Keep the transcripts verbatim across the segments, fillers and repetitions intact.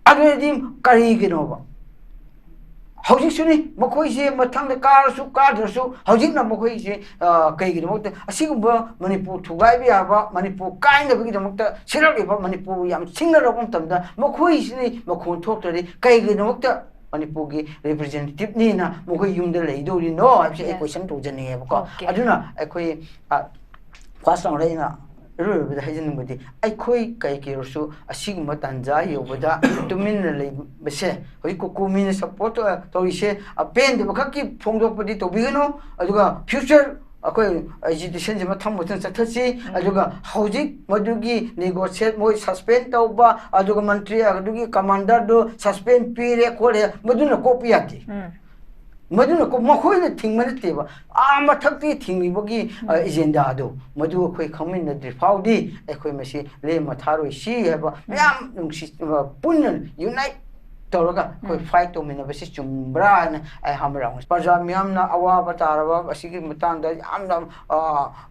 ꯑꯗꯨ ꯑꯣꯏꯔꯗꯤ ꯀꯔꯤꯒꯤꯅꯣꯕ? ꯍꯧꯖꯤꯛꯁꯨꯅꯤ, ꯃꯈꯣꯏꯁꯦ ꯃꯊꯪꯗ ꯀꯥꯔꯁꯨ ꯀꯥꯗ꯭ꯔꯁꯨ, ꯍꯧꯖꯤꯛꯅ ꯃꯈꯣꯏꯁꯦ, ꯑ, ꯀꯩꯒꯤꯗꯃꯛꯇ ꯑꯁꯤꯒꯨꯝꯕ ꯃꯅꯤꯄꯨꯔ ꯊꯨꯒꯥꯏꯕ ꯌꯥꯕ, ꯃꯅꯤꯄꯨꯔ ꯀꯥꯏꯅꯕꯒꯤꯗꯃꯛꯇ ꯁꯤꯜꯂꯛꯂꯤꯕ, ꯃꯅꯤꯄꯨꯔ ꯌꯥꯝ ꯁꯤꯡꯅꯔꯛꯄ ꯃꯇꯝꯗ ꯃꯈꯣꯏꯁꯤꯅꯤ ꯃꯈꯣꯟ ꯊꯣꯛꯇ꯭ꯔꯗꯤ ꯀꯩꯒꯤꯗꯃꯛꯇ ꯃꯅꯤꯄꯨꯔꯒꯤ representative ꯅꯤꯅ ꯃꯈꯣꯏ ꯌꯨꯝꯗ ꯂꯩꯗꯧꯔꯤꯅꯣ ꯍꯥꯏꯕꯁꯤ ꯑꯩ Yes. Question ꯇꯧꯖꯅꯤꯡꯉꯦꯕꯀꯣ꯫ Okay. ꯑꯗꯨꯅ ꯑꯩꯈꯣꯏ, ꯑ, first round ꯗ ꯑꯩꯅ ꯏꯔꯣꯏꯕꯗ ꯍꯥꯏꯖꯅꯤꯡꯕꯗꯤ, ꯑꯩꯈꯣꯏ ꯀꯩ ꯀꯩꯔꯁꯨ ꯑꯁꯤꯒꯨꯝꯕ ꯇꯥꯟꯖꯥ ꯌꯧꯕꯗ ꯇꯨꯃꯤꯟꯅ ꯂꯩꯕꯁꯦ, ꯍꯧꯖꯤꯛ ꯀꯣꯀꯣꯃꯤꯅ support ꯇꯧꯔꯤꯁꯦ, ꯑꯄꯦꯟꯗꯕ ꯈꯛꯀꯤ ꯐꯣꯡꯗꯣꯛꯄꯗꯤ ꯇꯧꯕꯤꯒꯅꯨ꯫ ꯑꯗꯨꯒ future ꯑꯩꯈꯣꯏ agitation ꯁꯤꯃ ꯊꯝꯕꯗꯨꯅ ꯆꯠꯊꯁꯤ꯫ ꯑꯗꯨꯒ ꯍꯧꯖꯤꯛ ꯃꯗꯨꯒꯤ negotiate, ꯃꯣꯏ suspend ꯇꯧꯕ, ꯑꯗꯨꯒ ꯃꯟꯇ꯭ꯔꯤ ꯑꯗꯨꯒꯤ commander ꯗꯨ suspend ꯄꯤꯔꯦ ꯈꯣꯠꯂꯦ, ꯃꯗꯨꯅ ꯀꯣꯛꯄ ꯌꯥꯗꯦ꯫ ꯃꯗꯨꯅ ꯀꯣ-, ꯃꯈꯣꯏꯅ ꯊꯤꯡꯕ ꯅꯠꯇꯦꯕ, ꯑꯥ ꯃꯊꯛꯇꯒꯤ ꯊꯤꯡꯉꯤꯕꯒꯤ, ꯑ, agenda ꯗꯣ, ꯃꯗꯨ ꯑꯩꯈꯣꯏ ꯈꯪꯃꯤꯟꯅꯗ꯭ꯔꯤ ꯐꯥꯎꯗꯤ ꯑꯩꯈꯣꯏ ꯃꯁꯤ ꯂꯦꯝꯃ ꯊꯥꯔꯣꯏꯁꯤ ꯍꯥꯏꯕ ꯃꯌꯥꯝ ꯅꯨꯡꯁꯤ, ꯑ, ꯄꯨꯟꯅ unite ꯇꯧꯔꯒ ꯑꯩꯈꯣꯏ fight ꯇꯧꯃꯤꯟꯅꯕꯁꯤ ꯆꯨꯝꯕ꯭ꯔꯥ ꯍꯥꯏꯅ ꯑꯩ ꯍꯥꯏꯕ ꯌꯥꯎꯅꯤ꯫ ꯄ꯭ꯔꯖꯥ ꯃꯤꯌꯥꯝꯅ ꯑꯋꯥꯕ ꯇꯥꯔꯕ ꯑꯁꯤꯒꯤ ꯃꯇꯥꯡꯗ ꯌꯥꯝꯅ, ꯑ,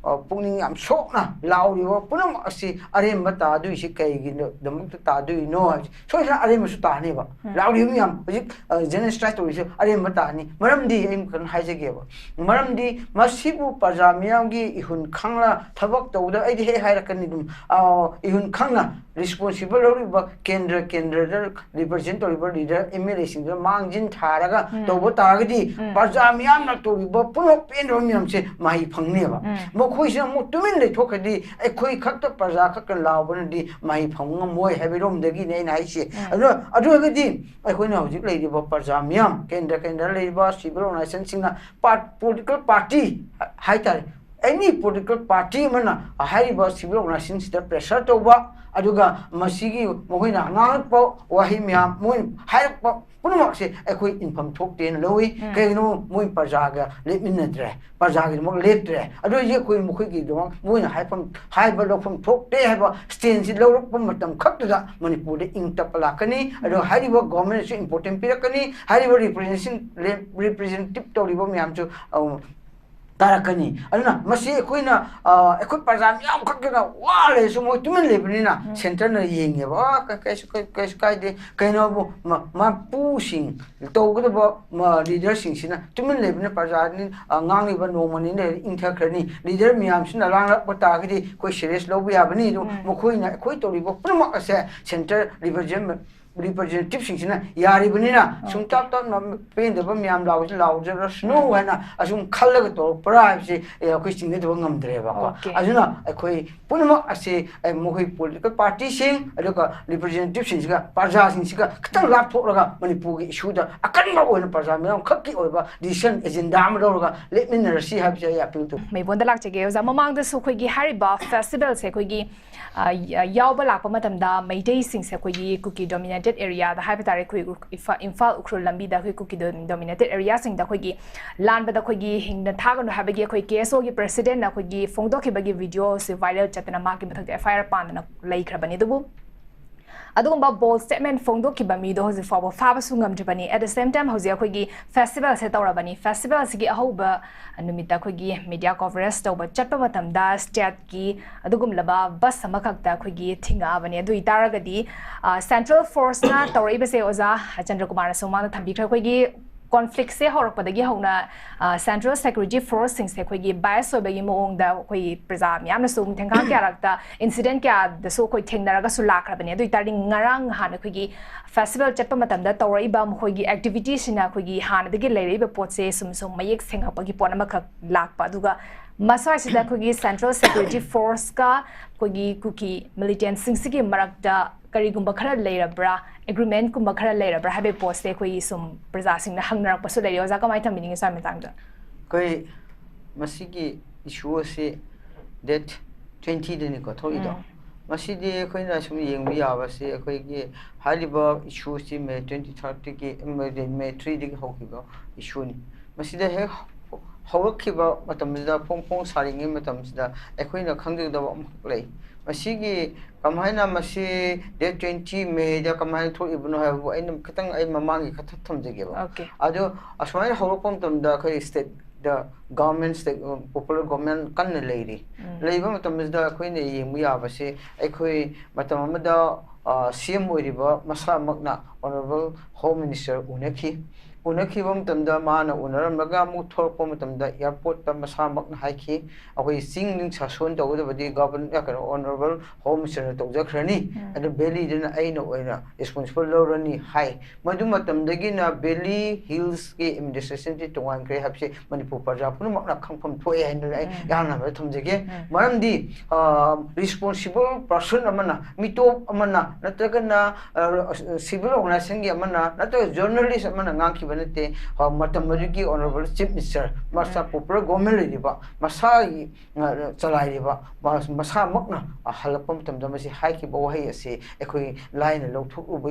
ꯑ, ꯄꯨꯛꯅꯤꯡ ꯌꯥꯝ ꯁꯣꯛꯅ ꯂꯥꯎꯔꯤꯕ ꯄꯨꯝꯅꯃꯛ ꯑꯁꯤ ꯑꯔꯦꯝꯕ ꯇꯥꯗꯣꯏꯁꯤ ꯀꯩꯒꯤꯗꯃꯛꯇ ꯇꯥꯗꯣꯏꯅꯣ ꯍꯥꯏꯕꯁꯤ ꯁꯣꯏꯗꯅ ꯑꯔꯦꯝꯕꯁꯨ ꯇꯥꯅꯦꯕ꯫ ꯂꯥꯎꯔꯤꯕ ꯃꯌꯥꯝ ꯍꯧꯖꯤꯛ, ꯑ, general strike ꯇꯧꯔꯤꯁꯦ ꯑꯔꯦꯝꯕ ꯇꯥꯅꯤ꯫ ꯃꯔꯝꯗꯤ ꯑꯩ ꯀꯩꯅꯣ ꯍꯥꯏꯖꯒꯦꯕ, ꯃꯔꯝꯗꯤ ꯃꯁꯤꯕꯨ ꯄ꯭ꯔꯖꯥ ꯃꯤꯌꯥꯝꯒꯤ ꯏꯍꯨꯟ ꯈꯪꯅ ꯊꯕꯛ ꯇꯧꯕꯗ ꯑꯩꯗꯤ ꯍꯦꯛ ꯍꯥꯏꯔꯛꯀꯅꯤ ꯑꯗꯨꯝ, ꯑ, ꯏꯍꯨꯟ ꯈꯪꯅ responsible ꯂꯧꯔꯤꯕ ꯀꯦꯟꯗ꯭ꯔ ꯀꯦꯟꯗ꯭ꯔꯗ represent ꯇꯧꯔꯤꯕ leader MLA ꯁꯤꯡꯗꯨꯅ ꯃꯥꯡꯖꯤꯟ ꯊꯥꯔꯒ ꯇꯧꯕ ꯇꯥꯔꯒꯗꯤ ꯄ꯭ꯔꯖꯥ ꯃꯤꯌꯥꯝꯅ ꯇꯧꯔꯤꯕ ꯄꯨꯝꯅꯃꯛ ꯄꯦꯟꯗꯕ ꯃꯌꯥꯝꯁꯦ ꯃꯍꯩ ꯐꯪꯅꯦꯕ꯫ ꯃꯈꯣꯏꯁꯤꯅ ꯑꯃꯨꯛ ꯇꯨꯃꯤꯟ ꯂꯩꯊꯣꯛꯈ꯭ꯔꯗꯤ ꯑꯩꯈꯣꯏ ꯈꯛꯇ ꯄ꯭ꯔꯖꯥ ꯈꯛꯇ ꯂꯥꯎꯕꯅꯗꯤ ꯃꯍꯩ ꯐꯪꯕ ꯉꯝꯃꯣꯏ ꯍꯥꯏꯕꯔꯣꯝꯗꯒꯤꯅꯦ ꯑꯩꯅ ꯍꯥꯏꯁꯦ꯫ ꯑꯗꯨ, ꯑꯗꯨ ꯑꯣꯏꯔꯒꯗꯤ ꯑꯩꯈꯣꯏꯅ ꯍꯧꯖꯤꯛ ꯂꯩꯔꯤꯕ ꯄ꯭ꯔꯖꯥ ꯃꯤꯌꯥꯝ, ꯀꯦꯟꯗ꯭ꯔ ꯀꯦꯟꯗ꯭ꯔ ꯂꯩꯔꯤꯕ civil organization ꯁꯤꯡꯅ, ꯄꯥꯔ-, political party ꯍꯥꯏꯇꯥꯔꯦ, any political party ꯑꯃꯅ ꯍꯥꯏꯔꯤꯕ civil organization ꯁꯤꯗ pressure ꯇꯧꯕ, ꯑꯗꯨꯒ ꯃꯁꯤꯒꯤ ꯃꯈꯣꯏꯅ ꯉꯥꯡꯂꯛꯄ ꯋꯥꯍꯩ ꯃꯌꯥꯝ, ꯃꯣꯏꯅ ꯍꯥꯏꯔꯛꯄ ꯄꯨꯝꯅꯃꯛꯁꯦ ꯑꯩꯈꯣꯏ ꯏꯟꯐꯝ ꯊꯣꯛꯇꯦꯅ ꯂꯧꯏ꯫ ꯀꯩꯒꯤꯅꯣ? ꯃꯣꯏ ꯄ꯭ꯔꯖꯥꯒ ꯂꯦꯞꯃꯤꯟꯅꯗ꯭ꯔꯦ, ꯄ꯭ꯔꯖꯥꯒꯤꯗꯃꯛ ꯂꯦꯞꯇ꯭ꯔꯦ꯫ ꯑꯗꯨ ꯑꯣꯏꯔꯗꯤ ꯑꯩꯈꯣꯏ ꯃꯈꯣꯏꯒꯤꯗꯃꯛ ꯃꯣꯏꯅ ꯍꯥꯏꯐꯝ, ꯍꯥꯏꯕ ꯂꯧꯐꯝ ꯊꯣꯛꯇꯦ ꯍꯥꯏꯕ stance ꯁꯤ ꯂꯧꯔꯛꯄ ꯃꯇꯝ ꯈꯛꯇꯗ ꯃꯅꯤꯄꯨꯔꯗ ꯏꯪ ꯇꯞꯄ ꯂꯥꯛꯀꯅꯤ꯫ ꯑꯗꯨꯒ ꯍꯥꯏꯔꯤꯕ government ꯁꯨ important ꯄꯤꯔꯛꯀꯅꯤ, ꯍꯥꯏꯔꯤꯕ representation, representative ꯇꯧꯔꯤꯕ ꯃꯌꯥꯝꯁꯨ, ꯑ, ꯇꯥꯔꯛꯀꯅꯤ꯫ ꯑꯗꯨꯅ ꯃꯁꯤ ꯑꯩꯈꯣꯏꯅ, ꯑ, ꯑꯩꯈꯣꯏ ꯄ꯭ꯔꯖꯥ ꯃꯤꯌꯥꯝ ꯈꯛꯇꯅ ꯋꯥ ꯂꯩꯔꯁꯨ ꯃꯣꯏ ꯇꯨꯃꯤꯟ ꯂꯩꯕꯅꯤꯅ ꯎꯝ꯫ ꯁꯦꯟꯇꯔꯅ ꯌꯦꯡꯉꯦꯕ, "ꯑ, ꯀ-, ꯀꯩꯁꯨ, ꯀꯩ-, ꯀꯩꯁꯨ ꯀꯥꯏꯗꯦ, ꯀꯩꯅꯣꯕꯨ ꯃ-, ꯃꯄꯨꯁꯤꯡ ꯇꯧꯒꯗꯕ, ꯃ-, ꯂꯤꯗꯔꯁꯤꯡꯁꯤꯅ ꯇꯨꯃꯤꯟ ꯂꯩꯕꯅ ꯄ꯭ꯔꯖꯥꯅꯤ, ꯑ, ꯉꯥꯡꯂꯤꯕ ꯅꯣꯡꯃ ꯅꯤꯅꯤ ꯂꯩꯔꯗꯤ ꯏꯪꯊꯈ꯭ꯔꯅꯤ꯫ ꯂꯤꯗꯔ ꯃꯌꯥꯝꯁꯤꯅ ꯂꯥꯡꯂꯛꯄ ꯇꯥꯔꯒꯗꯤ ꯑꯩꯈꯣꯏ ꯁꯦꯔꯤꯌꯁ ꯂꯧꯕ ꯌꯥꯕꯅꯤ꯫ ꯑꯗꯨ ꯎꯝ꯫ ꯃꯈꯣꯏꯅ ꯑꯩꯈꯣꯏ ꯇꯧꯔꯤꯕ ꯄꯨꯝꯅꯃꯛ ꯑꯁꯦ ꯁꯦꯟꯇꯔ ꯔꯤꯄ꯭ꯔꯖꯦꯟ-, ꯔꯤꯄ꯭ꯔꯖꯦꯟꯇꯦꯇꯤꯚꯁꯤꯡꯁꯤꯅ ꯌꯥꯔꯤꯕꯅꯤꯅ ꯑꯣꯀꯦ꯫ ꯁꯨꯝ ꯇꯞ ꯇꯞꯅ ꯄꯦꯟꯗꯕ ꯃꯌꯥꯝ ꯂꯥꯎꯁꯤ ꯂꯥꯎꯖꯔꯁꯅꯨ ꯎꯝ꯫ ꯍꯥꯏꯅ ꯑꯁꯨꯝ ꯈꯜꯂꯒ ꯇꯧꯔꯛꯄ꯭ꯔꯥ ꯍꯥꯏꯕꯁꯤ, ꯑꯦ, ꯑꯩꯈꯣꯏ ꯆꯤꯡꯅꯗꯕ ꯉꯝꯗ꯭ꯔꯦꯕꯀꯣ꯫ ꯑꯣꯀꯦ꯫ ꯑꯗꯨꯅ ꯑꯩꯈꯣꯏ ꯄꯨꯝꯅꯃꯛ ꯑꯁꯤ, ꯑꯦ, ꯃꯈꯣꯏ ꯄꯣꯂꯤꯇꯤꯀꯦꯜ ꯄꯥꯔꯇꯤꯁꯤꯡ ꯑꯗꯨꯒ ꯔꯤꯄ꯭ꯔꯖꯦꯟꯇꯦꯇꯤꯚꯁꯤꯡꯁꯤꯒ ꯄ꯭ꯔꯖꯥꯁꯤꯡꯁꯤꯒ ꯈꯤꯇꯪ ꯎꯝ꯫ ꯂꯥꯞꯊꯣꯛꯂꯒ ꯃꯅꯤꯄꯨꯔꯒꯤ ꯏꯁꯨꯗ ꯑꯀꯟꯕ ꯑꯣꯏꯅ ꯄ꯭ꯔꯖꯥ ꯃꯤꯌꯥꯝ ꯈꯛꯀꯤ ꯑꯣꯏꯕ ꯗꯤꯁꯤꯖꯟ ꯑꯦꯖꯦꯟꯗꯥ ꯑꯃ ꯂꯧꯔꯒ ꯂꯦꯞꯃꯤꯟꯅꯔꯁꯤ ꯍꯥꯏꯕꯁꯦ ꯑꯩ ꯑꯄꯤꯜ ꯇꯧꯏ꯫ ꯃꯩꯕꯣꯟꯗ ꯂꯥꯛꯆꯒꯦ ꯑꯣꯖꯥ꯫ ꯃꯃꯥꯡꯗꯁꯨ ꯑꯩꯈꯣꯏꯒꯤ ꯍꯥꯏꯔꯤꯕ ꯐꯦꯁꯇꯤꯚꯦꯜꯁꯦ ꯑꯩꯈꯣꯏꯒꯤ, ꯑ, ꯌ-, ꯌꯥꯎꯕ ꯂꯥꯛꯄ ꯃꯇꯝꯗ ꯃꯩꯇꯩꯁꯤꯡꯁꯦ ꯑꯩꯈꯣꯏꯒꯤ ꯀꯨꯀꯤ ꯗꯣꯃꯤꯅꯦꯇꯦꯠ ꯑꯦꯔꯤꯌꯥꯗ ꯍꯥꯏꯕ ꯇꯥꯔꯦ, ꯑꯩꯈꯣꯏ ꯏꯝꯐꯥ-, ꯏꯝꯐꯥꯜ ꯎꯈ꯭ꯔꯨꯜ ꯂꯝꯕꯤꯗ ꯑꯩꯈꯣꯏ ꯀꯨꯀꯤ ꯗꯣ-, ꯗꯣꯃꯤꯅꯦꯇꯦꯠ ꯑꯦꯔꯤꯌꯥꯁꯤꯡꯗ ꯑꯩꯈꯣꯏꯒꯤ ꯂꯥꯟꯕꯗ ꯑꯩꯈꯣꯏꯒꯤ ꯍꯤꯡꯅ ꯊꯥꯒꯅꯨ ꯍꯥꯏꯕꯒꯤ ꯑꯩꯈꯣꯏ ꯀꯦ ꯑꯦꯁ ꯑꯣꯒꯤ ꯄ꯭ꯔꯦꯁꯤꯗꯦꯟꯠꯅ ꯑꯩꯈꯣꯏꯒꯤ ꯐꯣꯡꯗꯣꯛꯈꯤꯕꯒꯤ ꯚꯤꯗꯤꯑꯣꯁꯦ ꯚꯥꯏꯔꯦꯜ ꯆꯠꯇꯅ ꯃꯍꯥꯛꯀꯤ ꯃꯊꯛꯇ ꯑꯦꯐ ꯑꯥꯏ ꯑꯥꯔ ꯄꯥꯟꯗꯅ ꯂꯩꯈ꯭ꯔꯕꯅꯤ꯫ ꯑꯗꯨꯕꯨ ꯑꯗꯨꯒꯨꯝꯕ ꯕꯣꯜ ꯁ꯭ꯇꯦꯠꯃꯦꯟꯠ ꯐꯣꯡꯗꯣꯛꯈꯤꯕ ꯃꯤꯗꯣ ꯍꯧꯖꯤꯛ ꯐꯥꯎꯕ ꯐꯥꯕꯁꯨ ꯉꯝꯗ꯭ꯔꯤꯕꯅꯤ꯫ At the same time, ꯍꯧꯖꯤꯛ ꯑꯩꯈꯣꯏꯒꯤ ꯐꯦꯁꯇꯤꯚꯦꯜꯁꯦ ꯇꯧꯔꯕꯅꯤ꯫ ꯐꯦꯁꯇꯤꯚꯦꯜꯁꯤꯒꯤ ꯑꯍꯧꯕ ꯅꯨꯃꯤꯠꯇ ꯑꯩꯈꯣꯏꯒꯤ ꯃꯤꯗꯤꯌꯥ ꯀꯣꯚꯔꯦꯖ ꯇꯧꯕ ꯆꯠꯄ ꯃꯇꯝꯗ ꯁ꯭ꯇꯦꯠꯀꯤ ꯑꯗꯨꯒꯨꯝꯂꯕ ꯕꯁ ꯑꯃꯈꯛꯇ ꯑꯩꯈꯣꯏꯒꯤ ꯊꯤꯡꯉꯛꯑꯕꯅꯤ꯫ ꯑꯗꯨ ꯑꯣꯏꯇꯥꯔꯒꯗꯤ, ꯑ, ꯁꯦꯟꯇ꯭ꯔꯦꯜ ꯐꯣꯔꯁꯅ ꯇꯧꯔꯛꯏꯕꯁꯦ ꯑꯣꯖꯥ ꯆꯟꯗ꯭ꯔꯀꯨꯃꯥꯔꯅꯁꯨ ꯃꯃꯥꯡꯗ ꯊꯝꯕꯤꯈ꯭ꯔꯦ꯫ ꯑꯩꯈꯣꯏꯒꯤ ꯀꯣꯟꯐ꯭ꯂꯤꯛꯁꯦ ꯍꯧꯔꯛꯄꯗꯒꯤ ꯍꯧꯅ, ꯑ, ꯁꯦꯟꯇ꯭ꯔꯦꯜ ꯁꯦꯀ꯭ꯌꯨꯔꯤꯇꯤ ꯐꯣꯔꯁꯁꯤꯡꯁꯦ ꯑꯩꯈꯣꯏꯒꯤ ꯕꯥꯏꯁ ꯑꯣꯏꯕꯒꯤ ꯃꯑꯣꯡꯗ ꯑꯩꯈꯣꯏ ꯄ꯭ꯔꯖꯥ ꯃꯌꯥꯝꯅꯁꯨ ꯊꯦꯡꯈꯥꯡ ꯀꯌꯥꯔꯛꯇ ꯏꯟꯁꯤꯗꯦꯟꯠ ꯀꯌꯥꯗꯁꯨ ꯑꯩꯈꯣꯏ ꯊꯦꯡꯅꯔꯒꯁꯨ ꯂꯥꯛꯈ꯭ꯔꯕꯅꯦ꯫ ꯑꯗꯨ ꯑꯣꯏꯇꯥꯔꯗꯤ ꯉꯔꯥꯡ ꯅꯍꯥꯟ ꯑꯩꯈꯣꯏꯒꯤ ꯐꯦꯁꯇꯤꯚꯦꯜ ꯆꯠꯄ ꯃꯇꯝꯗ ꯇꯧꯔꯛꯏꯕ ꯃꯈꯣꯏꯒꯤ ꯑꯦꯛꯇꯤꯚꯤꯇꯤꯁꯤꯅ ꯑꯩꯈꯣꯏꯒꯤ ꯍꯥꯟꯅꯗꯒꯤ ꯂꯩꯔꯛꯏꯕ ꯄꯣꯠꯁꯦ ꯁꯨꯝ ꯁꯨꯝ ꯃꯌꯦꯛ ꯁꯦꯡꯉꯛꯄꯒꯤ ꯄꯣꯠ ꯑꯃꯈꯛ ꯂꯥꯛꯄ꯫ ꯑꯗꯨꯒ ꯃꯁ꯭ꯋꯥꯏꯁꯤꯗ ꯑꯩꯈꯣꯏꯒꯤ ꯁꯦꯟꯇ꯭ꯔꯦꯜ ꯁꯦꯀ꯭ꯌꯨꯔꯤꯇꯤ ꯐꯣꯔꯁꯀ ꯑꯩꯈꯣꯏꯒꯤ ꯀꯨꯀꯤ ꯃꯤꯂꯤꯇꯦꯟꯠꯁꯤꯡꯁꯤꯒꯤ ꯃꯔꯛꯇ ꯀꯔꯤꯒꯨꯝꯕ ꯈꯔ ꯂꯩꯔꯕ꯭ꯔꯥ, ꯑꯦꯒ꯭ꯔꯤꯃꯦꯟꯠꯀꯨꯝꯕ ꯈꯔ ꯂꯩꯔꯕ꯭ꯔꯥ ꯍꯥꯏꯕꯒꯤ ꯄꯣꯠꯁꯦ ꯑꯩꯈꯣꯏꯒꯤ ꯁꯨꯝ ꯄ꯭ꯔꯖꯥꯁꯤꯡꯅ ꯍꯪꯅꯔꯛꯄꯁꯨ ꯂꯩꯔꯦ꯫ ꯑꯣꯖꯥ, ꯀꯃꯥꯏꯅ ꯊꯝꯕꯤꯅꯤꯡꯉꯤ ꯁ꯭ꯋꯥꯏ ꯃꯇꯥꯡꯗ? ꯑꯩꯈꯣꯏ ꯃꯁꯤꯒꯤ ꯏꯁꯨ ꯑꯁꯤ ꯗꯦꯠ ꯇ꯭ꯋꯦꯟꯇꯤꯗꯅꯤꯀꯣ ꯊꯣꯛꯏꯗꯣ꯫ ꯎꯝ꯫ ꯃꯁꯤꯗꯤ ꯑꯩꯈꯣꯏꯅ ꯁꯨꯝ ꯌꯦꯡꯕ ꯌꯥꯕꯁꯤ ꯑꯩꯈꯣꯏꯒꯤ ꯍꯥꯏꯔꯤꯕ ꯏꯁꯨꯁꯤ ꯃꯦ ꯇ꯭ꯋꯦꯟꯇꯤ ꯊꯥꯔꯠꯇꯒꯤ, ꯃꯦ ꯊ꯭ꯔꯤꯗꯒꯤ ꯍꯧꯈꯤꯕ ꯏꯁꯨꯅꯤ꯫ ꯃꯁꯤꯗ ꯍꯦꯛ ꯍꯧꯔꯛꯈꯤꯕ ꯃꯇꯝꯁꯤꯗ, ꯐꯣꯡ ꯐꯣꯡ ꯁꯥꯔꯤꯉꯩ ꯃꯇꯝꯁꯤꯗ ꯑꯩꯈꯣꯏꯅ ꯈꯪꯖꯒꯗꯕ ꯑꯃꯈꯛ ꯂꯩ꯫ ꯃꯁꯤꯒꯤ ꯀꯃꯥꯏꯅ ꯃꯁꯤ ꯗꯦꯠ ꯇ꯭ꯋꯦꯟꯇꯤ ꯃꯦꯗ ꯀꯃꯥꯏꯅ ꯊꯣꯛꯏꯕꯅꯣ ꯍꯥꯏꯕꯕꯨ ꯑꯩꯅ ꯈꯤꯇꯪ ꯑꯩ ꯃꯃꯥꯡꯒꯤ ꯈꯔ ꯊꯝꯖꯒꯦꯕ꯫ ꯑꯣꯀꯦ꯫ ꯑꯗꯣ ꯑꯁꯨꯃꯥꯏꯅ ꯍꯧꯔꯛꯄ ꯃꯇꯝꯗ ꯑꯩꯈꯣꯏ ꯁ꯭ꯇꯦꯠ ꯃꯅꯤꯄꯨꯔꯗ ꯒꯚꯔꯟꯃꯦꯟ ꯁ꯭ꯇꯦꯠ ꯄꯣꯄꯨꯂꯔ ꯒꯚꯔꯟꯃꯦꯟ ꯀꯟꯅ ꯂꯩꯔꯤ꯫ ꯂꯩꯕ ꯃꯇꯝꯁꯤꯗ ꯑꯩꯈꯣꯏꯅ ꯌꯦꯡꯕ ꯌꯥꯕꯁꯦ, ꯑꯩꯈꯣꯏ ꯃꯇꯝ ꯑꯃꯗ ꯁꯤ ꯑꯦꯝ ꯑꯣꯏꯔꯤꯕ ꯃꯁꯥꯃꯛꯅ ꯑꯣꯅꯔꯦꯕꯜ ꯍꯣꯝ ꯃꯤꯅꯤꯁꯇꯔ ꯎꯅꯈꯤ꯫ ꯎꯅꯈꯤꯕ ꯃꯇꯝꯗ ꯃꯥꯅ ꯎꯅꯔꯝꯂꯒ ꯑꯃꯨꯛ ꯊꯣꯛꯂꯛꯄ ꯃꯇꯝꯗ ꯑꯦꯌꯥꯔꯄꯣꯔꯠꯇ ꯃꯁꯥꯃꯛꯅ ꯍꯥꯏꯈꯤ, ꯑꯩꯈꯣꯏ ꯆꯤꯡ ꯅꯤꯡ ꯁꯥꯁꯣꯟ ꯇꯧꯒꯗꯕꯗꯤ ꯒꯚꯔꯟ ꯀꯩꯅꯣ ꯑꯣꯅꯔꯦꯕꯜ ꯍꯣꯝ ꯃꯤꯅꯤꯁꯇꯔꯅ ꯇꯧꯖꯈ꯭ꯔꯅꯤ, ꯑꯗꯨ ꯚꯦꯂꯤꯗꯨꯅ ꯑꯩꯅ ꯑꯣꯏꯅ ꯔꯦꯁꯄꯣꯟꯁꯤꯕꯜ ꯂꯧꯔꯅꯤ ꯍꯥꯏ꯫ ꯃꯗꯨ ꯃꯇꯝꯗꯒꯤꯅ ꯚꯦꯂꯤ ꯍꯤꯜꯁꯀꯤ ꯑꯦꯗꯃꯤꯅꯤꯁꯇ꯭ꯔꯦꯁꯟꯁꯤ ꯇꯣꯉꯥꯟꯈ꯭ꯔꯦ ꯍꯥꯏꯕꯁꯤ ꯃꯅꯤꯄꯨꯔ ꯄ꯭ꯔꯖꯥ ꯄꯨꯝꯅꯃꯛꯅ ꯈꯪꯐꯝ ꯊꯣꯛꯑꯦ ꯍꯥꯏꯅ ꯑꯩ ꯌꯥꯝꯅ ꯊꯝꯖꯒꯦ꯫ ꯃꯔꯝꯗꯤ ꯔꯦꯁꯄꯣꯟꯁꯤꯕꯜ ꯄꯥꯔꯁꯟ ꯑꯃꯅ, ꯃꯤꯇꯣꯞ ꯑꯃꯅ, ꯅꯠꯇ꯭ꯔꯒꯅ ꯁꯤꯚꯤꯜ ꯑꯣꯔꯒꯅꯥꯏꯖꯦꯁꯟꯒꯤ ꯑꯃꯅ, ꯅꯠꯇ꯭ꯔꯒ ꯖꯔꯅꯦꯂꯤꯁ ꯑꯃꯅ ꯉꯥꯡꯈꯤꯕ ꯅꯠꯇꯦ꯫ ꯃꯇꯝ ꯑꯗꯨꯒꯤ ꯑꯣꯅꯔꯦꯕꯜ ꯆꯤꯐ ꯃꯤꯅꯤꯁꯇꯔ, ꯃꯁꯥ ꯄꯣꯄꯨꯂꯔ ꯒꯣꯚꯔꯟꯃꯦꯟ ꯂꯩꯔꯤꯕ, ꯃꯁꯥꯒꯤ ꯆꯂꯥꯏꯔꯤꯕ, ꯃꯁꯥꯃꯛꯅ ꯍꯜꯂꯛꯄ ꯃꯇꯝꯗ ꯃꯁꯤ ꯍꯥꯏꯈꯤꯕ ꯋꯥꯍꯩ ꯑꯁꯤ ꯑꯩꯈꯣꯏ ꯂꯥꯏꯅ ꯂꯧꯊꯣꯛꯂꯨꯕ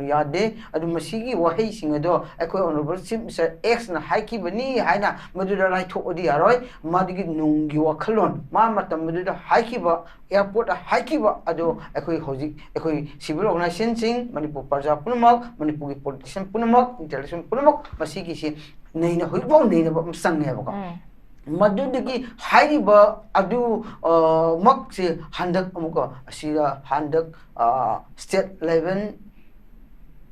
ꯌꯥꯗꯦ꯫ ꯑꯗꯨ ꯃꯁꯤꯒꯤ ꯋꯥꯍꯩꯁꯤꯡ ꯑꯗꯣ ꯑꯩꯈꯣꯏ ꯑꯣꯅꯔꯦꯕꯜ ꯆꯤꯐ ꯃꯤꯅꯤꯁꯇꯔ ꯑꯦꯛꯁꯅ ꯍꯥꯏꯈꯤꯕꯅꯤ ꯍꯥꯏꯅ ꯃꯗꯨꯗ ꯂꯥꯏꯊꯣꯛꯑꯗꯤ ꯌꯥꯔꯣꯏ꯫ ꯃꯗꯨꯒꯤ ꯅꯨꯡꯒꯤ ꯋꯥꯈꯜꯂꯣꯟ, ꯃꯥ ꯃꯇꯝ ꯑꯗꯨꯗ ꯍꯥꯏꯈꯤꯕ, ꯑꯦꯌꯥꯔꯄꯣꯔꯠꯇ ꯍꯥꯏꯈꯤꯕ ꯑꯗꯣ ꯑꯩꯈꯣꯏ ꯍꯧꯖꯤꯛ ꯑꯩꯈꯣꯏ ꯁꯤꯚꯤꯜ ꯑꯣꯔꯒꯅꯥꯏꯖꯦꯁꯟꯁꯤꯡ, ꯃꯅꯤꯄꯨꯔ ꯄ꯭ꯔꯖꯥ ꯄꯨꯝꯅꯃꯛ, ꯃꯅꯤꯄꯨꯔꯒꯤ ꯄꯣꯂꯤꯇꯤꯁꯤꯌꯥꯟ ꯄꯨꯝꯅꯃꯛ, ꯏꯟꯇꯦꯂꯦꯛꯆꯨꯋꯦꯜ ꯄꯨꯝꯅꯃꯛ ꯃꯁꯤꯒꯤꯁꯤ ꯅꯩꯅ ꯍꯧꯖꯤꯛꯐꯥꯎ ꯅꯩꯅꯕ ꯑꯃ ꯆꯪꯉꯦꯕꯀꯣ꯫ ꯃꯗꯨꯗꯒꯤ ꯍꯥꯏꯔꯤꯕ ꯑꯗꯨ ꯃꯛꯁꯦ ꯍꯟꯗꯛ ꯑꯃꯨꯛꯀ ꯑꯁꯤꯗ ꯍꯟꯗꯛ ꯁ꯭ꯇꯦꯠ ꯂꯦꯚꯦꯜ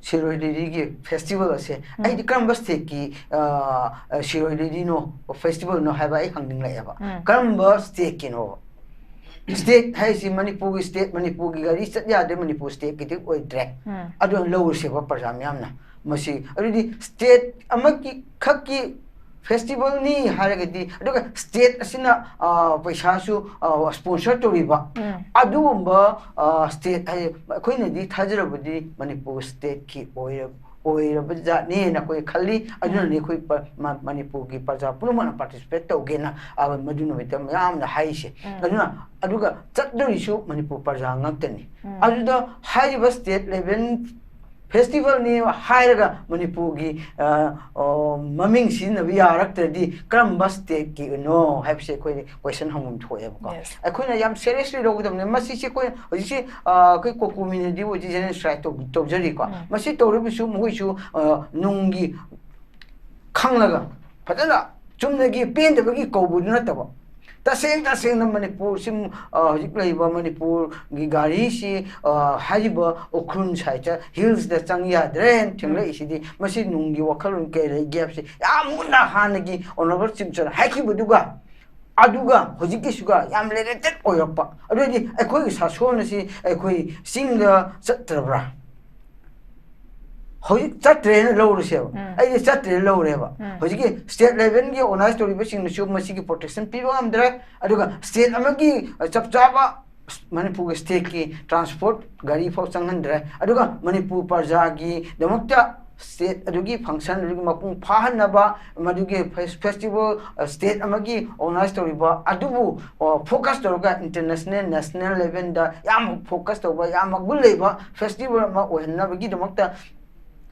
ꯁꯤꯔꯣꯏ ꯂꯤꯂꯤꯒꯤ ꯐꯦꯁꯇꯤꯚꯦꯜ ꯑꯁꯦ ꯑꯩꯗꯤ ꯀꯔꯝꯕ ꯁ꯭ꯇꯦꯠꯀꯤ ꯁꯤꯔꯣꯏ ꯂꯤꯂꯤꯅꯣ, ꯐꯦꯁꯇꯤꯚꯦꯜꯅꯣ ꯍꯥꯏꯕ ꯑꯩ ꯍꯪꯅꯤꯡꯂꯛꯑꯦꯕ꯫ ꯀꯔꯝꯕ ꯁ꯭ꯇꯦꯠꯀꯤꯅꯣꯕ? ꯁ꯭ꯇꯦꯠ ꯍꯥꯏꯁꯤ ꯃꯅꯤꯄꯨꯔꯒꯤ ꯁ꯭ꯇꯦꯠ, ꯃꯅꯤꯄꯨꯔꯒꯤ ꯒꯥꯔꯤ ꯆꯠ ꯌꯥꯗꯦ, ꯃꯅꯤꯄꯨꯔ ꯁ꯭ꯇꯦꯠꯀꯤꯗꯤ ꯑꯣꯏꯗ꯭ꯔꯦ꯫ ꯑꯗꯨꯅ ꯂꯧꯔꯁꯦꯕ ꯄ꯭ꯔꯖꯥ ꯃꯌꯥꯝꯅ꯫ ꯃꯁꯤ ꯑꯗꯨꯗꯤ ꯁ꯭ꯇꯦꯠ ꯑꯃꯒꯤ ꯈꯛꯀꯤ ꯐꯦꯁꯇꯤꯚꯦꯜꯅꯤ ꯍꯥꯏꯔꯒꯗꯤ, ꯑꯗꯨꯒ ꯁ꯭ꯇꯦꯠ ꯑꯁꯤꯅ ꯄꯩꯁꯥꯁꯨ ꯁ꯭ꯄꯣꯟꯁꯔ ꯇꯧꯔꯤꯕ, ꯑꯗꯨꯒꯨꯝꯕ ꯁ꯭ꯇꯦꯠ ꯍꯥꯏ, ꯑꯩꯈꯣꯏꯅꯗꯤ ꯊꯥꯖꯔꯕꯗꯤ ꯃꯅꯤꯄꯨꯔ ꯁ꯭ꯇꯦꯠꯀꯤ ꯑꯣꯏꯔ-, ꯑꯣꯏꯔꯕ ꯖꯥꯠꯅꯦꯅ ꯑꯩꯈꯣꯏ ꯈꯜꯂꯤ꯫ ꯑꯗꯨꯅꯅꯤ ꯑꯩꯈꯣꯏ ꯄ-, ꯃ-, ꯃꯅꯤꯄꯨꯔꯒꯤ ꯄ꯭ꯔꯖꯥ ꯄꯨꯝꯅꯃꯛꯅ ꯄꯥꯔꯇꯤꯁꯤꯄꯦꯠ ꯇꯧꯒꯦꯅ ꯃꯗꯨ ꯅꯨꯃꯤꯠꯇ ꯃꯌꯥꯝꯅ ꯍꯥꯏꯔꯤꯁꯦ꯫ ꯑꯗꯨꯅ, ꯑꯗꯨꯒ ꯆꯠꯇꯣꯔꯤꯁꯨ ꯃꯅꯤꯄꯨꯔ ꯄ꯭ꯔꯖꯥ ꯉꯥꯛꯇꯅꯤ꯫ ꯑꯗꯨꯗ ꯍꯥꯏꯔꯤꯕ ꯁ꯭ꯇꯦꯠ ꯂꯦꯚꯦꯜ ꯐꯦꯁꯇꯤꯚꯦꯜꯅꯤ ꯍꯥꯏꯔꯒ ꯃꯅꯤꯄꯨꯔꯒꯤ ꯃꯃꯤꯡ ꯁꯤꯖꯤꯟꯅꯕ ꯌꯥꯔꯛꯇ꯭ꯔꯗꯤ ꯀꯔꯝꯕ ꯁ꯭ꯇꯦꯠꯀꯤꯅꯣ ꯍꯥꯏꯕꯁꯦ ꯑꯩꯈꯣꯏ ꯀꯣꯏꯁꯟ ꯍꯪꯐꯝ ꯊꯣꯛꯑꯦꯕꯀꯣ꯫ ꯑꯩꯈꯣꯏꯅ ꯌꯥꯝ ꯁꯦꯔꯤꯌꯁꯂꯤ ꯂꯧꯒꯗꯕꯅꯦ꯫ ꯃꯁꯤꯁꯦ ꯑꯩꯈꯣꯏ ꯍꯧꯖꯤꯛꯁꯦ, ꯑꯩꯈꯣꯏ ꯀꯣꯀꯨꯃꯤꯅꯗꯤ ꯍꯧꯖꯤꯛ ꯖꯦꯅꯣꯁꯥꯏꯠ ꯇꯧ-, ꯇꯧꯖꯔꯤꯀꯣ꯫ ꯃꯁꯤ ꯇꯧꯔꯤꯕꯁꯨ ꯃꯈꯣꯏꯁꯨ ꯅꯨꯡꯒꯤ ꯈꯪꯂꯒ ꯐꯖꯅ ꯆꯨꯝꯅꯒꯤ ꯄꯦꯟꯗꯕꯒꯤ ꯀꯧꯕꯗꯨ ꯅꯠꯇꯕ, ꯇꯁꯦꯡ ꯇꯁꯦꯡꯅ ꯃꯅꯤꯄꯨꯔꯁꯤ, ꯑ, ꯍꯧꯖꯤꯛ ꯂꯩꯔꯤꯕ ꯃꯅꯤꯄꯨꯔꯒꯤ ꯒꯥꯔꯤꯁꯤ, ꯑ, ꯍꯥꯏꯔꯤꯕ ꯎꯈ꯭ꯔꯨꯜ ꯁꯥꯏꯠꯇ ꯍꯤꯜꯁꯇ ꯆꯪ ꯌꯥꯗ꯭ꯔꯦꯅ ꯊꯦꯡꯂꯛꯏꯁꯤꯗꯤ, ꯃꯁꯤ ꯅꯨꯡꯒꯤ ꯋꯥꯈꯜꯂꯣꯟ ꯀꯩ ꯂꯩ ꯒꯦꯞꯁꯦ ꯌꯥꯝ ꯃꯨꯟꯅ ꯍꯥꯟꯅꯒꯤ ꯑꯣꯅꯔꯦꯕꯜ ꯆꯤꯐ ꯃꯤꯅꯤꯁꯇꯔ ꯍꯥꯏꯈꯤꯕꯗꯨꯒ ꯑꯗꯨꯒ ꯍꯧꯖꯤꯛꯀꯤꯁꯤꯒ ꯌꯥꯝ ꯔꯤꯂꯦꯇꯦꯠ ꯑꯣꯏꯔꯛꯄ꯫ ꯑꯗꯨ ꯑꯣꯏꯔꯗꯤ ꯑꯩꯈꯣꯏꯒꯤ ꯁꯥꯁꯣꯟ ꯑꯁꯤ ꯑꯩꯈꯣꯏ ꯆꯤꯡꯗ ꯆꯠꯇ꯭ꯔꯕ꯭ꯔꯥ? ꯍꯧꯖꯤꯛ ꯆꯠꯇ꯭ꯔꯦꯅ ꯂꯧꯔꯁꯦꯕ꯫ ꯎꯝ꯫ ꯑꯩꯗꯤ ꯆꯠꯇ꯭ꯔꯦꯅ ꯂꯧꯔꯦꯕ꯫ ꯎꯝ꯫ ꯍꯧꯖꯤꯛꯀꯤ ꯁ꯭ꯇꯦꯠ ꯂꯦꯚꯦꯜꯒꯤ ꯑꯣꯔꯒꯅꯥꯏꯖ ꯇꯧꯔꯤꯕꯁꯤꯡꯅꯁꯨ ꯃꯁꯤꯒꯤ ꯄ꯭ꯔꯣꯇꯦꯛꯁꯟ ꯄꯤꯕ ꯉꯝꯗ꯭ꯔꯦ꯫ ꯑꯗꯨꯒ ꯁ꯭ꯇꯦꯠ ꯑꯃꯒꯤ, ꯑ, ꯆꯞ ꯆꯥꯕ ꯃꯅꯤꯄꯨꯔꯒꯤ ꯁ꯭ꯇꯦꯠꯀꯤ ꯇ꯭ꯔꯥꯟꯁꯄꯣꯔꯠ ꯒꯥꯔꯤ ꯐꯥꯎ ꯆꯪꯍꯟꯗ꯭ꯔꯦ꯫ ꯑꯗꯨꯒ ꯃꯅꯤꯄꯨꯔ ꯄ꯭ꯔꯖꯥꯒꯤꯗꯃꯛꯇ ꯁ꯭ꯇꯦꯠ ꯑꯗꯨꯒꯤ ꯐꯪꯁꯟ ꯑꯗꯨꯒꯤ ꯃꯄꯨꯡ ꯐꯥꯍꯟꯅꯕ, ꯃꯗꯨꯒꯤ ꯐꯦꯁ-, ꯐꯦꯁꯇꯤꯚꯦꯜ, ꯑ, ꯁ꯭ꯇꯦꯠ ꯑꯃꯒꯤ ꯑꯣꯔꯒꯅꯥꯏꯖ ꯇꯧꯔꯤꯕ ꯑꯗꯨꯕꯨ, ꯑ, ꯐꯣꯀꯁ ꯇꯧꯔꯒ ꯏꯟꯇꯔꯅꯦꯁꯅꯦꯜ, ꯅꯦꯁꯅꯦꯜ ꯂꯦꯚꯦꯜꯗ ꯌꯥꯝ ꯐꯣꯀꯁ ꯇꯧꯕ, ꯌꯥꯝ ꯃꯒꯨꯟ ꯂꯩꯕ ꯐꯦꯁꯇꯤꯚꯦꯜ ꯑꯃ ꯑꯣꯏꯍꯟꯅꯕꯒꯤꯗꯃꯛꯇ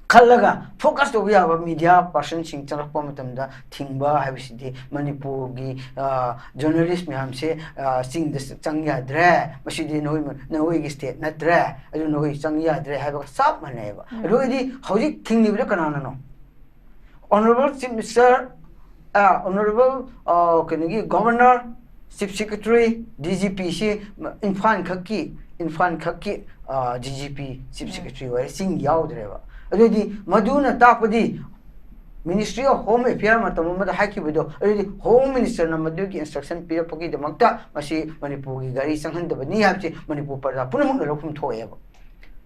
ꯈꯜꯂꯒ ꯐꯣꯀꯁ ꯇꯧꯕ ꯌꯥꯕ ꯃꯤꯗꯤꯌꯥ ꯄꯥꯔꯁꯟꯁꯤꯡ ꯆꯪꯂꯛꯄ ꯃꯇꯝꯗ ꯊꯤꯡꯕ ꯍꯥꯏꯕꯁꯤꯗꯤ ꯃꯅꯤꯄꯨꯔꯒꯤ, ꯑ, ꯖꯔꯅꯦꯂꯤꯁ ꯃꯌꯥꯝꯁꯦ, ꯑ, ꯆꯤꯡꯗ ꯆꯪ ꯌꯥꯗ꯭ꯔꯦ, ꯃꯁꯤꯗꯤ ꯅꯈꯣꯏ, ꯅꯈꯣꯏꯒꯤ ꯁ꯭ꯇꯦꯠ ꯅꯠꯇ꯭ꯔꯦ, ꯑꯗꯨ ꯅꯈꯣꯏ ꯆꯪ ꯌꯥꯗ꯭ꯔꯦ ꯍꯥꯏꯕꯒ ꯆꯞ ꯃꯥꯟꯅꯩꯑꯕ꯫ ꯎꯝ꯫ ꯑꯗꯨ ꯑꯣꯏꯔꯗꯤ ꯍꯧꯖꯤꯛ ꯊꯤꯡꯂꯤꯕꯗꯣ ꯀꯅꯥꯅꯅꯣ? ꯑꯣꯅꯔꯦꯕꯜ ꯆꯤꯐ ꯃꯤꯅꯤꯁꯇꯔ, ꯑ, ꯑꯣꯅꯔꯦꯕꯜ, ꯑ, ꯀꯩꯅꯣꯒꯤ governor, chief secretary, D G P ꯁꯤ ꯏꯝꯐꯥꯜ ꯈꯛꯀꯤ, ꯏꯝꯐꯥꯜ ꯈꯛꯀꯤ, ꯑ, ꯗꯤ ꯖꯤ ꯄꯤ ꯆꯤꯐ ꯎꯝ꯫ ꯁꯦꯀ꯭ꯔꯦꯇꯔꯤ ꯑꯣꯏꯔꯦ, ꯆꯤꯡ ꯌꯥꯎꯗ꯭ꯔꯦꯕ꯫ ꯑꯗꯨꯗꯤ ꯃꯗꯨꯅ ꯇꯥꯛꯄꯗꯤ ꯃꯤꯅꯤꯁꯇ꯭ꯔꯤ ꯑꯣꯐ ꯍꯣꯝ ꯑꯦꯐꯤꯌꯔ ꯃꯇꯝ ꯑꯃꯗ ꯍꯥꯏꯈꯤꯕꯗꯣ, ꯑꯗꯨꯗꯤ ꯍꯣꯝ ꯃꯤꯅꯤꯁꯇꯔꯅ ꯃꯗꯨꯒꯤ ꯏꯟꯁꯇ꯭ꯔꯛꯁꯟ ꯄꯤꯔꯛꯄꯒꯤꯗꯃꯛꯇ ꯃꯁꯤ ꯃꯅꯤꯄꯨꯔꯒꯤ ꯒꯥꯔꯤ ꯆꯪꯍꯟꯗꯕꯅꯤ ꯍꯥꯏꯕꯁꯤ ꯃꯅꯤꯄꯨꯔ ꯄ꯭ꯔꯖꯥ ꯄꯨꯝꯅꯃꯛꯅ ꯂꯧꯐꯝ ꯊꯣꯛꯑꯦꯕ꯫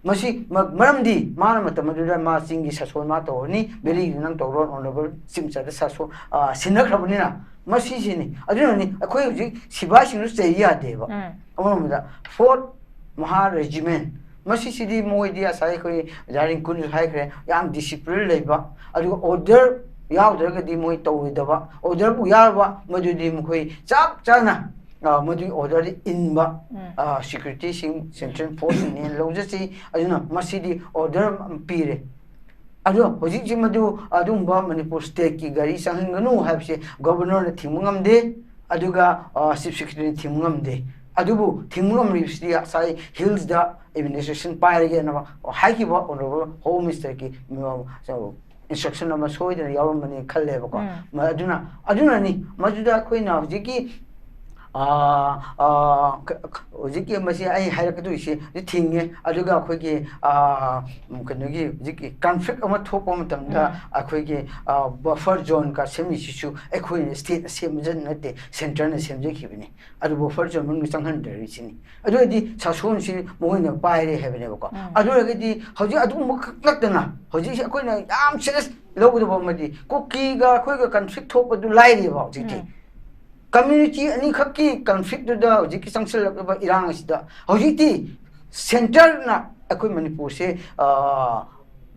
ꯃꯁꯤ ꯃ-, ꯃꯔꯝꯗꯤ ꯃꯥꯅ ꯃꯇꯝ ꯑꯗꯨꯗ ꯃꯥ ꯆꯤꯡꯒꯤ ꯁꯥꯁꯣꯟ ꯃꯥ ꯇꯧꯔꯅꯤ, ꯚꯦꯂꯤꯒꯤꯗꯤ ꯅꯪ ꯇꯧꯔꯣ, ꯑꯣꯅꯔꯦꯕꯜ ꯆꯤꯐ ꯃꯤꯅꯤꯁꯇꯔꯗ ꯁꯥꯁꯣꯟ, ꯑ, ꯁꯤꯟꯅꯈ꯭ꯔꯕꯅꯤꯅ꯫ ꯃꯁꯤꯁꯤꯅꯤ꯫ ꯑꯗꯨꯅꯅꯤ ꯑꯩꯈꯣꯏ ꯍꯧꯖꯤꯛ ꯁꯤꯐꯥꯏꯁꯤꯡꯗꯨ ꯆꯩ ꯌꯥꯗꯦꯕ꯫ ꯎꯝ꯫ ꯑꯃꯔꯣꯝꯗ ꯐꯣꯔꯠ ꯃꯍꯥ ꯔꯦꯖꯤꯃꯦꯟ, ꯃꯁꯤꯁꯤꯗꯤ ꯃꯣꯏꯗꯤ ꯉꯁꯥꯏ ꯑꯩꯈꯣꯏ ꯑꯣꯖꯥ ꯔꯤꯡꯀꯨꯅꯁꯨ ꯍꯥꯏꯈ꯭ꯔꯦ, ꯌꯥꯝ ꯗꯤꯁꯤꯄ꯭ꯂꯤꯟ ꯂꯩꯕ, ꯑꯗꯨꯒ ꯑꯣꯔꯗꯔ ꯌꯥꯎꯗ꯭ꯔꯒꯗꯤ ꯃꯣꯏ ꯇꯧꯔꯣꯏꯗꯕ, ꯑꯣꯔꯗꯔꯕꯨ ꯌꯥꯎꯔꯕ ꯃꯗꯨꯗꯤ ꯃꯈꯣꯏ ꯆꯞ ꯆꯥꯅ, ꯑ, ꯃꯗꯨꯒꯤ ꯑꯣꯔꯗꯔꯗꯤ ꯏꯟꯕ, ꯎꯝ꯫ ꯑ, ꯁꯦꯀ꯭ꯌꯨꯔꯤꯇꯤꯁꯤꯡ, ꯁꯦꯟꯇ꯭ꯔꯦꯜ ꯐꯣꯔꯁꯁꯤꯡꯅꯦꯅ ꯂꯧꯖꯁꯤ꯫ ꯑꯗꯨꯅ ꯃꯁꯤꯗꯤ ꯑꯣꯔꯗꯔ ꯑꯃ ꯄꯤꯔꯦ꯫ ꯑꯗꯣ ꯍꯧꯖꯤꯛꯁꯤ ꯃꯗꯨ ꯑꯗꯨꯒꯨꯝꯕ ꯃꯅꯤꯄꯨꯔ ꯁ꯭ꯇꯦꯠꯀꯤ ꯒꯥꯔꯤ ꯆꯪꯍꯟꯒꯅꯨ ꯍꯥꯏꯕꯁꯦ ꯒꯣꯚꯔꯅꯔꯅ ꯊꯤꯡꯕ ꯉꯝꯗꯦ, ꯑꯗꯨꯒ, ꯑ, ꯆꯤꯐ ꯁꯦꯀ꯭ꯔꯦꯇꯔꯤꯅ ꯊꯤꯡꯕ ꯉꯝꯗꯦ꯫ ꯑꯗꯨꯕꯨ ꯊꯤꯡꯕ ꯉꯝꯂꯤꯕꯁꯤꯗꯤ ꯉꯁꯥꯏ ꯍꯤꯜꯁꯇ ꯑꯦꯗꯃꯤꯅꯤꯁꯇ꯭ꯔꯦꯁꯟ ꯄꯥꯏꯔꯒꯦꯅ ꯍꯥꯏꯈꯤꯕ ꯑꯣꯅꯔꯦꯕꯜ ꯍꯣꯝ ꯃꯤꯅꯤꯁꯇꯔꯒꯤ, ꯑ, instruction ꯑꯃ ꯁꯣꯏꯗꯅ ꯌꯥꯎꯔꯝꯕꯅꯤ ꯈꯜꯂꯦꯕꯀꯣ꯫ ꯎꯝ꯫ ꯃ-, ꯑꯗꯨꯅ, ꯑꯗꯨꯅꯅꯤ ꯃꯗꯨꯗ ꯑꯩꯈꯣꯏꯅ ꯍꯧꯖꯤꯛꯀꯤ, ꯑꯥ, ꯑꯥ, ꯀ-, ꯀ-, ꯍꯧꯖꯤꯛꯀꯤ ꯃꯁꯤ ꯑꯩ ꯍꯥꯏꯔꯛꯀꯗꯣꯏꯁꯦ ꯍꯧꯖꯤꯛ ꯊꯤꯡꯉꯦ, ꯑꯗꯨꯒ ꯑꯩꯈꯣꯏꯒꯤ, ꯑꯥ, ꯎꯝ, ꯀꯩꯅꯣꯒꯤ ꯍꯧꯖꯤꯛꯀꯤ conflict ꯑꯃ ꯊꯣꯛꯄ ꯃꯇꯝꯗ ꯎꯝ꯫ ꯑꯩꯈꯣꯏꯒꯤ, ꯑꯥ, buffer zoneꯒ ꯁꯦꯝꯃꯤꯁꯤꯁꯨ ꯑꯩꯈꯣꯏꯅ state ꯁꯦꯝꯕꯁꯨ ꯅꯠꯇꯦ, centreꯅ ꯁꯦꯝꯖꯈꯤꯕꯅꯤ꯫ ꯑꯗꯨ buffer zone ꯃꯅꯨꯡꯗ ꯆꯪꯍꯟꯗ꯭ꯔꯤꯁꯤꯅꯤ꯫ ꯑꯗꯨ ꯑꯣꯏꯔꯗꯤ ꯁꯥꯁꯣꯟꯁꯤ ꯃꯈꯣꯏꯅ ꯄꯥꯏꯔꯦ ꯍꯥꯏꯕꯅꯦꯕꯀꯣ꯫ ꯎꯝ꯫ ꯑꯗꯨ ꯑꯣꯏꯔꯒꯗꯤ ꯍꯧꯖꯤꯛ ꯑꯗꯨꯒꯨꯝꯕ ꯈꯛ ꯅꯠꯇꯅ ꯍꯧꯖꯤꯛꯁꯦ ꯑꯩꯈꯣꯏꯅ ꯌꯥꯝ serious ꯂꯧꯒꯗꯕ ꯑꯃꯗꯤ ꯀꯨꯀꯤꯒ ꯑꯩꯈꯣꯏꯒ conflict ꯊꯣꯛꯄꯗꯨ ꯂꯥꯏꯔꯤꯕ ꯍꯧꯖꯤꯛꯇꯤ꯫ ꯎꯝ꯫ Community ꯑꯅꯤꯈꯛꯀꯤ conflictꯇꯨꯗ ꯍꯧꯖꯤꯛꯀꯤ ꯆꯪꯁꯤꯜꯂꯛꯂꯤꯕ ꯏꯔꯥꯡ ꯑꯁꯤꯗ ꯍꯧꯖꯤꯛꯇꯤ centreꯅ ꯑꯩꯈꯣꯏ ꯃꯅꯤꯄꯨꯔꯁꯦ, ꯑ,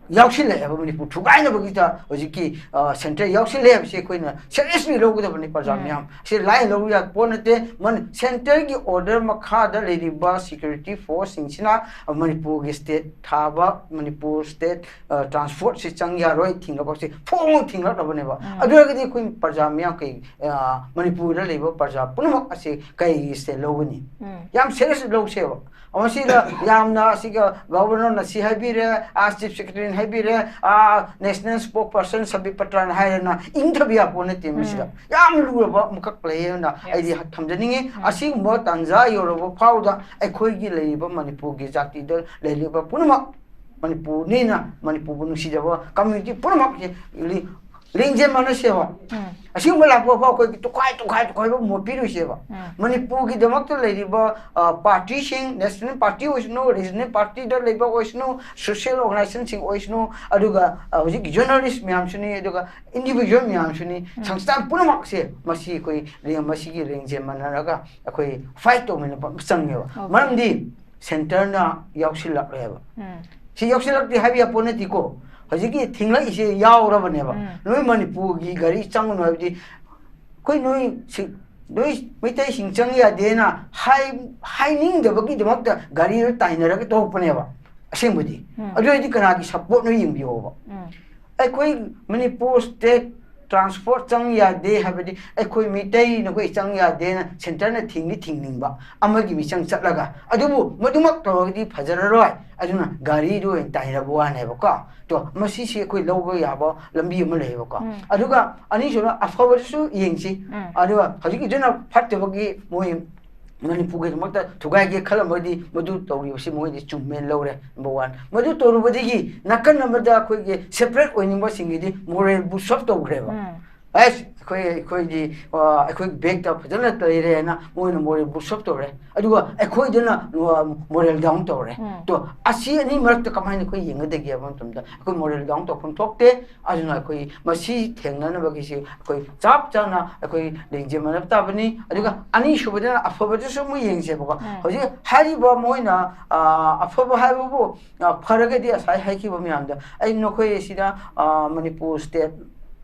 ꯌꯥꯎꯁꯤꯜꯂꯛꯑꯦꯕ, ꯃꯅꯤꯄꯨꯔ ꯊꯨꯒꯥꯏꯅꯕꯒꯤꯗ ꯍꯧꯖꯤꯛꯀꯤ, ꯑ, centre ꯌꯥꯎꯁꯤꯜꯂꯦ ꯍꯥꯏꯕꯁꯤ ꯑꯩꯈꯣꯏꯅ seriously ꯂꯧꯒꯗꯕꯅꯤ, ꯄ꯭ꯔꯖꯥ ꯎꯝ꯫ ꯃꯌꯥꯝ꯫ ꯁꯤ ꯂꯥꯏꯅ ꯂꯧꯕ ꯌꯥꯕ ꯄꯣꯠ ꯅꯠꯇꯦ꯫ ꯃꯅꯤ-, centreꯒꯤ order ꯃꯈꯥꯗ ꯂꯩꯔꯤꯕ security forceꯁꯤꯡꯁꯤꯅ ꯃꯅꯤꯄꯨꯔꯒꯤ state ꯊꯥꯕ, ꯃꯅꯤꯄꯨꯔ state, ꯑ, transportꯁꯤ ꯆꯪ ꯌꯥꯔꯣꯏ, ꯊꯤꯡꯂꯛꯄꯁꯤ ꯐꯣꯡ ꯊꯤꯡꯂꯛꯂꯕꯅꯦꯕ꯫ ꯎꯝ꯫ ꯑꯗꯨ ꯑꯣꯏꯔꯒꯗꯤ ꯑꯩꯈꯣꯏ ꯄ꯭ꯔꯖꯥ ꯃꯌꯥꯝ ꯀꯩ, ꯑ, ꯃꯅꯤꯄꯨꯔꯗ ꯂꯩꯕ ꯄ꯭ꯔꯖꯥ ꯄꯨꯝꯅꯃꯛ ꯑꯁꯤ ꯀꯩꯒꯤ state ꯂꯧꯒꯅꯤ? ꯎꯝ꯫ ꯌꯥꯝ serious ꯂꯧꯁꯦꯕ꯫ ꯃꯁꯤꯗ ꯌꯥꯝꯅ ꯑꯁꯤꯒ governorꯅ ꯁꯤ ꯍꯥꯏꯕꯤꯔꯦ, ꯑꯥ chief secretaryꯅ ꯍꯥꯏꯕꯤꯔꯦ, ꯑꯥ national spokesperson ꯁꯕꯤꯠ ꯄꯇ꯭ꯔꯥꯅ ꯍꯥꯏꯔꯦꯅ ꯏꯪꯊꯕ ꯌꯥꯄꯣꯠ ꯅꯠꯇꯦ꯫ ꯃꯁꯤꯗ ꯎꯝ꯫ ꯌꯥꯝ ꯂꯨꯔꯕ ꯑꯃꯈꯛ ꯂꯩꯌꯦꯅ Yes. ꯑꯩꯗꯤ ꯊꯝꯖꯅꯤꯡꯉꯤ꯫ ꯎꯝ꯫ ꯑꯁꯤꯒꯨꯝꯕ ꯇꯥꯟꯖꯥ ꯌꯧꯔꯕ ꯐꯥꯎꯗ ꯑꯩꯈꯣꯏꯒꯤ ꯂꯩꯔꯤꯕ ꯃꯅꯤꯄꯨꯔꯒꯤ ꯖꯥꯇꯤꯗ ꯂꯩꯔꯤꯕ ꯄꯨꯝꯅꯃꯛ, ꯃꯅꯤꯄꯨꯔꯅꯤꯅ ꯃꯅꯤꯄꯨꯔꯕꯨ ꯅꯨꯡꯁꯤꯖꯕ community ꯄꯨꯝꯅꯃꯛꯁꯦ ꯂꯤ-, ꯂꯤꯡꯖꯦꯜ ꯃꯥꯟꯅꯁꯦꯕ꯫ ꯎꯝ꯫ ꯑꯁꯤꯒꯨꯝꯕ ꯂꯥꯛꯄ ꯐꯥꯎ ꯑꯩꯈꯣꯏ ꯇꯣꯈꯥꯏ ꯇꯣꯈꯥꯏ ꯇꯣꯈꯥꯏꯕ ꯃꯣꯠꯄꯤꯔꯣꯏꯁꯦꯕ꯫ ꯎꯝ꯫ ꯃꯅꯤꯄꯨꯔꯒꯤꯗꯃꯛꯇ ꯂꯩꯔꯤꯕ, ꯑ, partyꯁꯤꯡ, national party ꯑꯣꯏꯁꯅꯨ, regional partyꯗ ꯂꯩꯕ ꯑꯣꯏꯁꯅꯨ, social organizationꯁꯤꯡ ꯑꯣꯏꯁꯅꯨ, ꯑꯗꯨꯒ, ꯑ, ꯍꯧꯖꯤꯛ journalist ꯃꯌꯥꯝꯁꯨꯅꯤ, ꯑꯗꯨꯒ individual ꯃꯌꯥꯝꯁꯨꯅꯤ, ꯎꯝ꯫ ꯁꯪꯁꯊꯥꯟ ꯄꯨꯝꯅꯃꯛꯁꯦ ꯃꯁꯤ ꯑꯩꯈꯣꯏ ꯂꯦꯡ-, ꯃꯁꯤꯒꯤ ꯂꯦꯡꯖꯦꯜ ꯃꯥꯟꯅꯔꯒ ꯑꯩꯈꯣꯏ fight ꯇꯧꯃꯤꯟꯅꯕ ꯑꯃ ꯆꯪꯉꯦꯕ꯫ Okay꯫ ꯃꯔꯝꯗꯤ centreꯅ ꯌꯥꯎꯁꯤꯜꯂꯛꯂꯦꯕ꯫ ꯎꯝ꯫ ꯁꯤ ꯌꯥꯎꯁꯤꯜꯂꯛꯇꯦ ꯍꯥꯏꯕ ꯌꯥꯄꯣꯠ ꯅꯠꯇꯦꯀꯣ꯫ ꯍꯧꯖꯤꯛꯀꯤ ꯊꯤꯡꯂꯛꯏꯁꯦ ꯌꯥꯎꯔꯕꯅꯦꯕ꯫ ꯎꯝ꯫ ꯅꯣꯏ ꯃꯅꯤꯄꯨꯔꯒꯤ ꯒꯥꯔꯤ ꯆꯪꯒꯅꯨ ꯍꯥꯏꯕꯗꯤ, ꯑꯩꯈꯣꯏ ꯅꯣꯏ ꯁꯤ-, ꯅꯣꯏ ꯃꯩꯇꯩꯁꯤꯡ ꯆꯪ ꯌꯥꯗꯦꯅ ꯍꯥꯏ-, ꯍꯥꯏꯅꯤꯡꯗꯕꯒꯤꯗꯃꯛꯇ ꯒꯥꯔꯤꯗꯣ ꯇꯥꯏꯅꯔꯒ ꯇꯧꯔꯛꯄꯅꯦꯕ ꯑꯁꯦꯡꯕꯗꯤ꯫ ꯎꯝ꯫ ꯑꯗꯨ ꯑꯣꯏꯔꯗꯤ ꯀꯅꯥꯒꯤ supportꯅꯣ ꯌꯦꯡꯕꯤꯌꯣꯕ꯫ ꯎꯝ꯫ ꯑꯩꯈꯣꯏ ꯃꯅꯤꯄꯨꯔ state ꯇ꯭ꯔꯥꯟꯁꯄꯣꯔꯠ ꯆꯪ ꯌꯥꯗꯦ ꯍꯥꯏꯕꯗꯤ ꯑꯩꯈꯣꯏ ꯃꯤꯇꯩ ꯅꯈꯣꯏ ꯆꯪ ꯌꯥꯗꯦꯅ ꯁꯦꯟꯇꯔꯅ ꯊꯤꯡꯗꯤ ꯊꯤꯡꯅꯤꯡꯕ ꯑꯃꯒꯤ ꯃꯤꯆꯪ ꯆꯠꯂꯒ, ꯑꯗꯨꯕꯨ ꯃꯗꯨꯃꯛ ꯇꯧꯔꯒꯗꯤ ꯐꯖꯔꯔꯣꯏ꯫ ꯑꯗꯨꯅ ꯒꯥꯔꯤꯗꯨ ꯑꯣꯏꯅ ꯇꯥꯏꯅꯕ ꯋꯥꯅꯦꯕꯀꯣ꯫ ꯇꯣ, ꯃꯁꯤꯁꯤ ꯑꯩꯈꯣꯏ ꯂꯧꯕ ꯌꯥꯕ ꯂꯝꯕꯤ ꯑꯃ ꯂꯩꯌꯦꯕꯀꯣ꯫ ꯎꯝ. ꯑꯗꯨꯒ ꯑꯅꯤꯁꯨꯅ ꯑꯐꯕꯗꯨꯁꯨ ꯌꯦꯡꯁꯤ꯫ ꯎꯝ. ꯑꯗꯨꯒ ꯍꯧꯖꯤꯛꯀꯤꯗꯨꯅ ꯐꯠꯇꯕꯒꯤ ꯃꯣꯏ ꯃꯅꯤꯄꯨꯔꯒꯤꯗꯃꯛꯇ ꯊꯨꯒꯥꯏꯒꯦ ꯈꯜꯂꯝꯃꯒꯗꯤ ꯃꯗꯨ ꯇꯧꯔꯤꯕꯁꯤ ꯃꯣꯏꯗꯤ ꯆꯨꯝꯃꯦꯅ ꯂꯧꯔꯦ, ꯅꯝꯕꯔ ꯋꯥꯟ꯫ ꯃꯗꯨ ꯇꯧꯔꯨꯕꯗꯒꯤ ꯅꯥꯀꯟ ꯑꯃꯗ ꯑꯩꯈꯣꯏꯒꯤ ꯁꯦꯄꯔꯦꯠ ꯑꯣꯏꯅꯤꯡꯕꯁꯤꯡꯒꯤꯗꯤ ꯃꯣꯔꯦꯜ ꯕꯨꯁ ꯑꯞ ꯇꯧꯈ꯭ꯔꯦꯕ꯫ ꯎꯝ. ꯑꯁ, ꯑꯩꯈꯣꯏ, ꯑꯩꯈꯣꯏꯗꯤ, ꯑ, ꯑꯩꯈꯣꯏ ꯕꯦꯛꯇ ꯐꯖꯅ ꯂꯩꯔꯦꯅ ꯃꯣꯏꯅ ꯃꯣꯔꯦꯜ ꯕꯨꯁ ꯑꯞ ꯇꯧꯔꯦ, ꯑꯗꯨꯒ ꯑꯩꯈꯣꯏꯗꯅ, ꯑ, ꯃꯣꯔꯦꯜ ꯗꯥꯎꯟ ꯇꯧꯔꯦ꯫ ꯎꯝ. ꯇꯣ, ꯑꯁꯤ ꯑꯅꯤ ꯃꯔꯛꯇ ꯀꯃꯥꯏꯅ ꯑꯩꯈꯣꯏ ꯌꯦꯡꯒꯗꯒꯦ ꯍꯥꯏꯕ ꯃꯇꯝꯗ, ꯑꯩꯈꯣꯏ ꯃꯣꯔꯦꯜ ꯗꯥꯎꯟ ꯇꯧꯐꯝ ꯊꯣꯛꯇꯦ꯫ ꯑꯗꯨꯅ ꯑꯩꯈꯣꯏ ꯃꯁꯤ ꯊꯦꯡꯅꯅꯕꯒꯤꯁꯤ ꯑꯩꯈꯣꯏ ꯆꯞ ꯆꯥꯅ ꯑꯩꯈꯣꯏ ꯂꯤꯡꯖꯦꯜ ꯃꯥꯟꯅꯕ ꯇꯥꯕꯅꯤ꯫ ꯑꯗꯨꯒ ꯑꯅꯤꯁꯨꯕꯗꯅ ꯑꯐꯕꯗꯨꯁꯨ ꯑꯃꯨꯛ ꯌꯦꯡꯁꯦꯕꯀꯣ꯫ ꯎꯝ. ꯍꯧꯖꯤꯛ ꯍꯥꯏꯔꯤꯕ ꯃꯣꯏꯅ, ꯑ, ꯑꯐꯕ ꯍꯥꯏꯕꯕꯨ, ꯑ, ꯐꯔꯒꯗꯤ ꯉꯁꯥꯏ ꯍꯥꯏꯈꯤꯕ ꯃꯌꯥꯝꯗ, ꯑꯩ ꯅꯈꯣꯏ ꯁꯤꯗ, ꯑ, ꯃꯅꯤꯄꯨꯔ ꯁ꯭ꯇꯦꯠ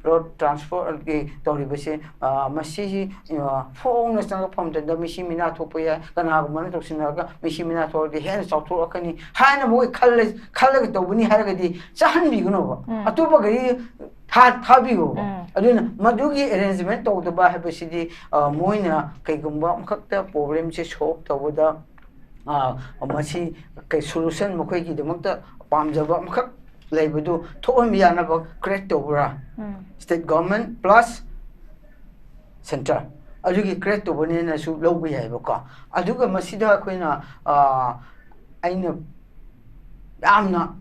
ꯔꯣꯗ ꯇ꯭ꯔꯥꯟꯁꯄꯣꯔꯠꯀꯤ ꯇꯧꯔꯤꯕꯁꯦ, ꯑ, ꯃꯁꯤꯁꯤ, ꯑ, ꯐꯣꯡꯅ ꯆꯪꯉꯛꯄ ꯃꯇꯝꯗ ꯃꯤꯁꯤ ꯃꯤꯅꯥ ꯊꯣꯛꯄ ꯌꯥꯏ, ꯀꯅꯥꯒꯨꯝꯕꯅ ꯇꯧꯁꯤꯟꯅꯔꯒ ꯃꯤꯁꯤ ꯃꯤꯅꯥ ꯊꯣꯛꯑꯗꯤ ꯍꯦꯟꯅ ꯆꯥꯎꯊꯣꯔꯛꯀꯅꯤ ꯍꯥꯏꯅ ꯃꯣꯏ ꯈꯜꯂ-, ꯈꯜꯂꯒ ꯇꯧꯕꯅꯤ ꯍꯥꯏꯔꯒꯗꯤ ꯆꯥꯍꯟꯕꯤꯒꯅꯣꯕ꯫ ꯎꯝ. ꯑꯇꯣꯞꯄ ꯒꯥꯔꯤ ꯊꯥ-, ꯊꯥꯕꯤꯌꯣꯕ꯫ ꯎꯝ. ꯑꯗꯨꯅ ꯃꯗꯨꯒꯤ ꯑꯦꯔꯦꯟꯖꯃꯦꯟ ꯇꯧꯗꯕ ꯍꯥꯏꯕꯁꯤꯗꯤ, ꯑ, ꯃꯣꯏꯅ ꯀꯩꯒꯨꯝꯕ ꯑꯃꯈꯛꯇ ꯄ꯭ꯔꯣꯕ꯭ꯂꯦꯝꯁꯦ ꯁꯣꯜꯕ ꯇꯧꯕꯗ, ꯑ, ꯃꯁꯤ ꯀꯩ ꯁꯣꯂꯨꯁꯟ ꯃꯈꯣꯏꯒꯤꯗꯃꯛꯇ ꯄꯥꯝꯖꯕ ꯑꯃꯈꯛ ꯂꯩꯕꯗꯨ ꯊꯣꯛꯍꯟꯕ ꯌꯥꯅꯕ ꯀ꯭ꯔꯤꯌꯦꯠ ꯇꯧꯕ꯭ꯔꯥ? ꯎꯝ. ꯁ꯭ꯇꯦꯠ ꯒꯚꯔꯟꯃꯦꯟ ꯄ꯭ꯂꯁ ꯁꯦꯟꯇꯔ ꯑꯗꯨꯒꯤ ꯀ꯭ꯔꯤꯌꯦꯠ ꯇꯧꯕꯅꯦꯅꯁꯨ ꯂꯧꯕ ꯌꯥꯏꯕꯀꯣ꯫ ꯑꯗꯨꯒ ꯃꯁꯤꯗ ꯑꯩꯈꯣꯏꯅ, ꯑ, ꯑꯩꯅ ꯌꯥꯝꯅ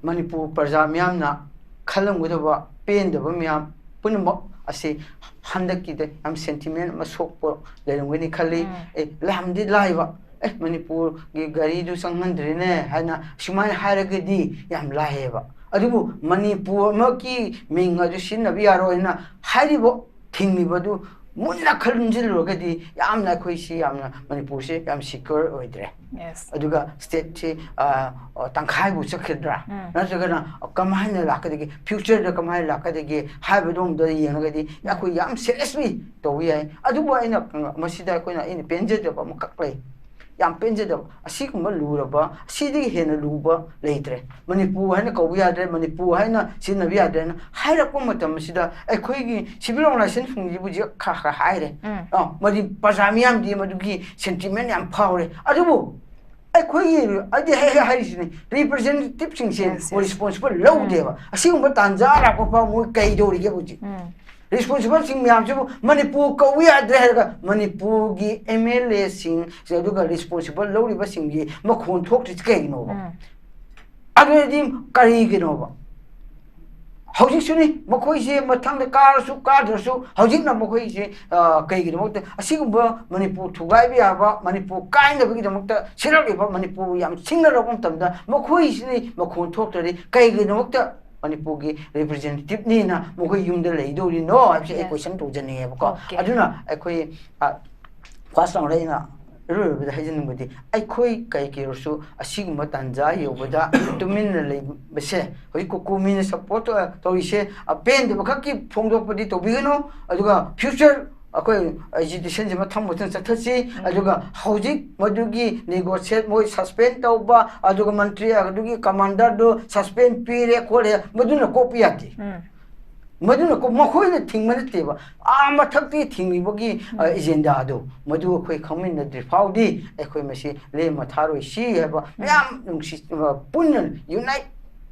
ꯃꯅꯤꯄꯨꯔ ꯄ꯭ꯔꯖꯥ ꯃꯤꯌꯥꯝꯅ ꯈꯜꯂꯝꯒꯗꯕ ꯄꯦꯟꯗꯕ ꯃꯌꯥꯝ ꯄꯨꯝꯅꯃꯛ ꯑꯁꯤ ꯍꯟꯗꯛꯀꯤꯗ ꯌꯥꯝ ꯁꯦꯟꯇꯤꯃꯦꯟ ꯑꯃ ꯁꯣꯛꯄ ꯂꯩꯔꯝꯒꯅꯤ ꯈꯜꯂꯤ꯫ ꯎꯝ. ꯑꯦ, ꯌꯥꯝꯗꯤ ꯂꯥꯏꯕ, "ꯑꯦ, ꯃꯅꯤꯄꯨꯔꯒꯤ ꯒꯥꯔꯤꯗꯨ ꯆꯪꯍꯟꯗ꯭ꯔꯦꯅꯦ" ꯍꯥꯏꯅ ꯁꯨꯃꯥꯏꯅ ꯍꯥꯏꯔꯒꯗꯤ ꯌꯥꯝ ꯂꯥꯏꯌꯦꯕ꯫ ꯑꯗꯨꯕꯨ ꯃꯅꯤꯄꯨꯔ ꯑꯃꯒꯤ ꯃꯤꯡ ꯑꯗꯨ ꯁꯤꯖꯤꯟꯅꯕ ꯌꯥꯔꯣꯏꯅ ꯍꯥꯏꯔꯤꯕ, ꯊꯤꯡꯉꯤꯕꯗꯨ ꯃꯨꯟꯅ ꯈꯟꯖꯤꯜꯂꯨꯔꯒꯗꯤ ꯌꯥꯝꯅ ꯑꯩꯈꯣꯏꯁꯤ ꯌꯥꯝꯅ, ꯃꯅꯤꯄꯨꯔꯁꯤ ꯌꯥꯝ ꯁꯤꯀ꯭ꯌꯣꯔ ꯑꯣꯏꯗ꯭ꯔꯦ꯫ Yes. ꯑꯗꯨꯒ ꯁ꯭ꯇꯦꯠꯁꯤ, ꯑ, ꯑ, ꯇꯪꯈꯥꯏꯕꯨ ꯆꯠꯈꯤꯗ꯭ꯔꯥ? ꯎꯝ. ꯅꯠꯇ꯭ꯔꯒꯅ ꯀꯃꯥꯏꯅ ꯂꯥꯛꯀꯗꯒꯦ? ꯐ꯭ꯌꯨꯆꯔꯗ ꯀꯃꯥꯏꯅ ꯂꯥꯛꯀꯗꯒꯦ ꯍꯥꯏꯕꯗꯣꯝꯗ ꯌꯦꯡꯉꯒꯗꯤ ꯑꯩꯈꯣꯏ ꯌꯥꯝ ꯁꯦꯔꯤꯌꯁꯂꯤ ꯇꯧꯕ ꯌꯥꯏ꯫ ꯑꯗꯨꯕꯨ ꯑꯩꯅ, ꯑ, ꯃꯁꯤꯗ ꯑꯩꯈꯣꯏꯅ, ꯑꯩꯅ ꯄꯦꯟꯖꯗꯕ ꯑꯃꯈꯛ ꯂꯩ꯫ ꯌꯥꯝ ꯄꯦꯟꯖꯗꯕ꯫ ꯑꯁꯤꯒꯨꯝꯕ ꯂꯨꯔꯕ, ꯑꯁꯤꯗꯒꯤ ꯍꯦꯟꯅ ꯂꯨꯕ ꯂꯩꯇ꯭ꯔꯦ꯫ ꯃꯅꯤꯄꯨꯔ ꯍꯥꯏꯅ ꯀꯧꯕ ꯌꯥꯗ꯭ꯔꯦ, ꯃꯅꯤꯄꯨꯔ ꯍꯥꯏꯅ ꯁꯤꯖꯤꯟꯅꯕ ꯌꯥꯗ꯭ꯔꯦꯅ ꯍꯥꯏꯔꯛꯄ ꯃꯇꯝ ꯑꯁꯤꯗ ꯑꯩꯈꯣꯏꯒꯤ civil organizationꯁꯤꯡꯁꯤꯕꯨ ꯍꯧꯖꯤꯛ ꯈꯔ ꯈꯔ ꯍꯥꯏꯔꯦ꯫ ꯎꯝ. ꯑ, ꯃꯗꯨ ꯄ꯭ꯔꯖꯥ ꯃꯤꯌꯥꯝꯗꯤ ꯃꯗꯨꯒꯤ sentiment ꯌꯥꯝ ꯐꯥꯎꯔꯦ꯫ ꯑꯗꯨꯕꯨ ꯑꯩꯈꯣꯏꯒꯤ, ꯑꯩꯗꯤ ꯍꯦꯛ ꯍꯦꯛ ꯍꯥꯏꯔꯤꯁꯤꯅꯤ, representativeꯁꯤꯡꯁꯦ Yes, yes. responsible ꯂꯧꯗꯦꯕ꯫ ꯑꯁꯤꯒꯨꯝꯕ ꯇꯥꯟꯖꯥ ꯂꯥꯛꯄ ꯐꯥꯎ ꯃꯣꯏ ꯀꯩꯗꯧꯔꯤꯒꯦ ꯍꯧꯖꯤꯛ? ꯎꯝ. Responsible ꯁꯤꯡ ꯃꯌꯥꯝꯁꯤꯕꯨ ꯃꯅꯤꯄꯨꯔ ꯀꯧꯕ ꯌꯥꯗ꯭ꯔꯦ ꯍꯥꯏꯔꯒ ꯃꯅꯤꯄꯨꯔꯒꯤ MLAꯁꯤꯡ, ꯑꯗꯨꯒ responsible ꯂꯧꯔꯤꯕꯁꯤꯡꯒꯤ ꯃꯈꯣꯟ ꯊꯣꯛꯇ꯭ꯔꯤꯁꯤ ꯀꯩꯒꯤꯅꯣꯕ? ꯎꯝ. ꯑꯗꯨꯗꯤ ꯀꯔꯤꯒꯤꯅꯣꯕ? ꯍꯧꯖꯤꯛꯁꯨꯅꯤ, ꯃꯈꯣꯏꯁꯦ ꯃꯊꯪꯗ ꯀꯥꯔꯁꯨ ꯀꯥꯗ꯭ꯔꯁꯨ ꯍꯧꯖꯤꯛꯅ ꯃꯈꯣꯏꯁꯦ, ꯑ, ꯀꯩꯒꯤꯗꯃꯛꯇ ꯑꯁꯤꯒꯨꯝꯕ ꯃꯅꯤꯄꯨꯔ ꯊꯨꯒꯥꯏꯕ ꯌꯥꯕ, ꯃꯅꯤꯄꯨꯔ ꯀꯥꯏꯅꯕꯒꯤꯗꯃꯛꯇ ꯁꯤꯜꯂꯛꯂꯤꯕ, ꯃꯅꯤꯄꯨꯔ ꯌꯥꯝ ꯁꯤꯡꯅꯔꯛꯄ ꯃꯇꯝꯗ ꯃꯈꯣꯏꯁꯤꯅꯤ ꯃꯈꯣꯟ ꯊꯣꯛꯇ꯭ꯔꯗꯤ ꯀꯩꯒꯤꯗꯃꯛꯇ ꯃꯅꯤꯄꯨꯔꯒꯤ representativeꯅꯤꯅ ꯃꯈꯣꯏ ꯌꯨꯝꯗ ꯂꯩꯗꯧꯔꯤꯅꯣ ꯍꯥꯏꯕꯁꯤ ꯑꯩ Yes. question ꯇꯧꯖꯅꯤꯡꯉꯦꯕꯀꯣ꯫ Okay. ꯑꯗꯨꯅ ꯑꯩꯈꯣꯏ, ꯑ, first round ꯑꯩꯅ ꯑꯔꯣꯏꯕꯗ ꯍꯥꯏꯖꯅꯤꯡꯕꯗꯤ, ꯑꯩꯈꯣꯏ ꯀꯩ ꯀꯩ ꯑꯣꯏꯔꯁꯨ ꯑꯁꯤꯒꯨꯝꯕ ꯇꯥꯟꯖꯥ ꯌꯧꯕꯗ ꯇꯨꯃꯤꯟꯅ ꯂꯩꯕꯁꯦ, ꯍꯧꯖꯤꯛ ꯀꯣꯀꯣꯃꯤꯅ support ꯇꯧꯔꯤꯁꯦ, ꯑꯄꯦꯟꯗꯕ ꯈꯛꯀꯤ ꯐꯣꯡꯗꯣꯛꯄꯗꯤ ꯇꯧꯕꯤꯒꯅꯨ, ꯑꯗꯨꯒ future ꯑꯩꯈꯣꯏ agitationꯁꯦ ꯃꯊꯪ ꯃꯊꯪ ꯆꯠꯊꯁꯤ꯫ ꯑꯗꯨꯒ ꯍꯧꯖꯤꯛ ꯃꯗꯨꯒꯤ negotiate, ꯃꯣꯏ suspend ꯇꯧꯕ, ꯑꯗꯨꯒ ꯃꯟꯇ꯭ꯔꯤ ꯑꯗꯨꯒꯤ commanderꯗꯨ suspend ꯄꯤꯔꯦ ꯈꯣꯠꯂꯦ, ꯃꯗꯨꯅ ꯀꯣꯛꯄ ꯌꯥꯗꯦ꯫ ꯎꯝ. ꯃꯗꯨꯅ ꯀꯣ-, ꯃꯈꯣꯏꯅ ꯊꯤꯡꯕ ꯅꯠꯇꯦꯕ, ꯑꯥ ꯃꯊꯛꯇꯒꯤ ꯊꯤꯡꯂꯤꯕꯒꯤ, ꯑ, agendaꯗꯣ, ꯃꯗꯨ ꯑꯩꯈꯣꯏ ꯈꯪꯃꯤꯟꯅꯗ꯭ꯔꯤ ꯐꯥꯎꯗꯤ ꯑꯩꯈꯣꯏ ꯃꯁꯤ ꯂꯦꯝꯃ ꯊꯥꯔꯣꯏꯁꯤ ꯍꯥꯏꯕ ꯃꯌꯥꯝ ꯅꯨꯡꯁꯤ, ꯑ, ꯄꯨꯟꯅ unite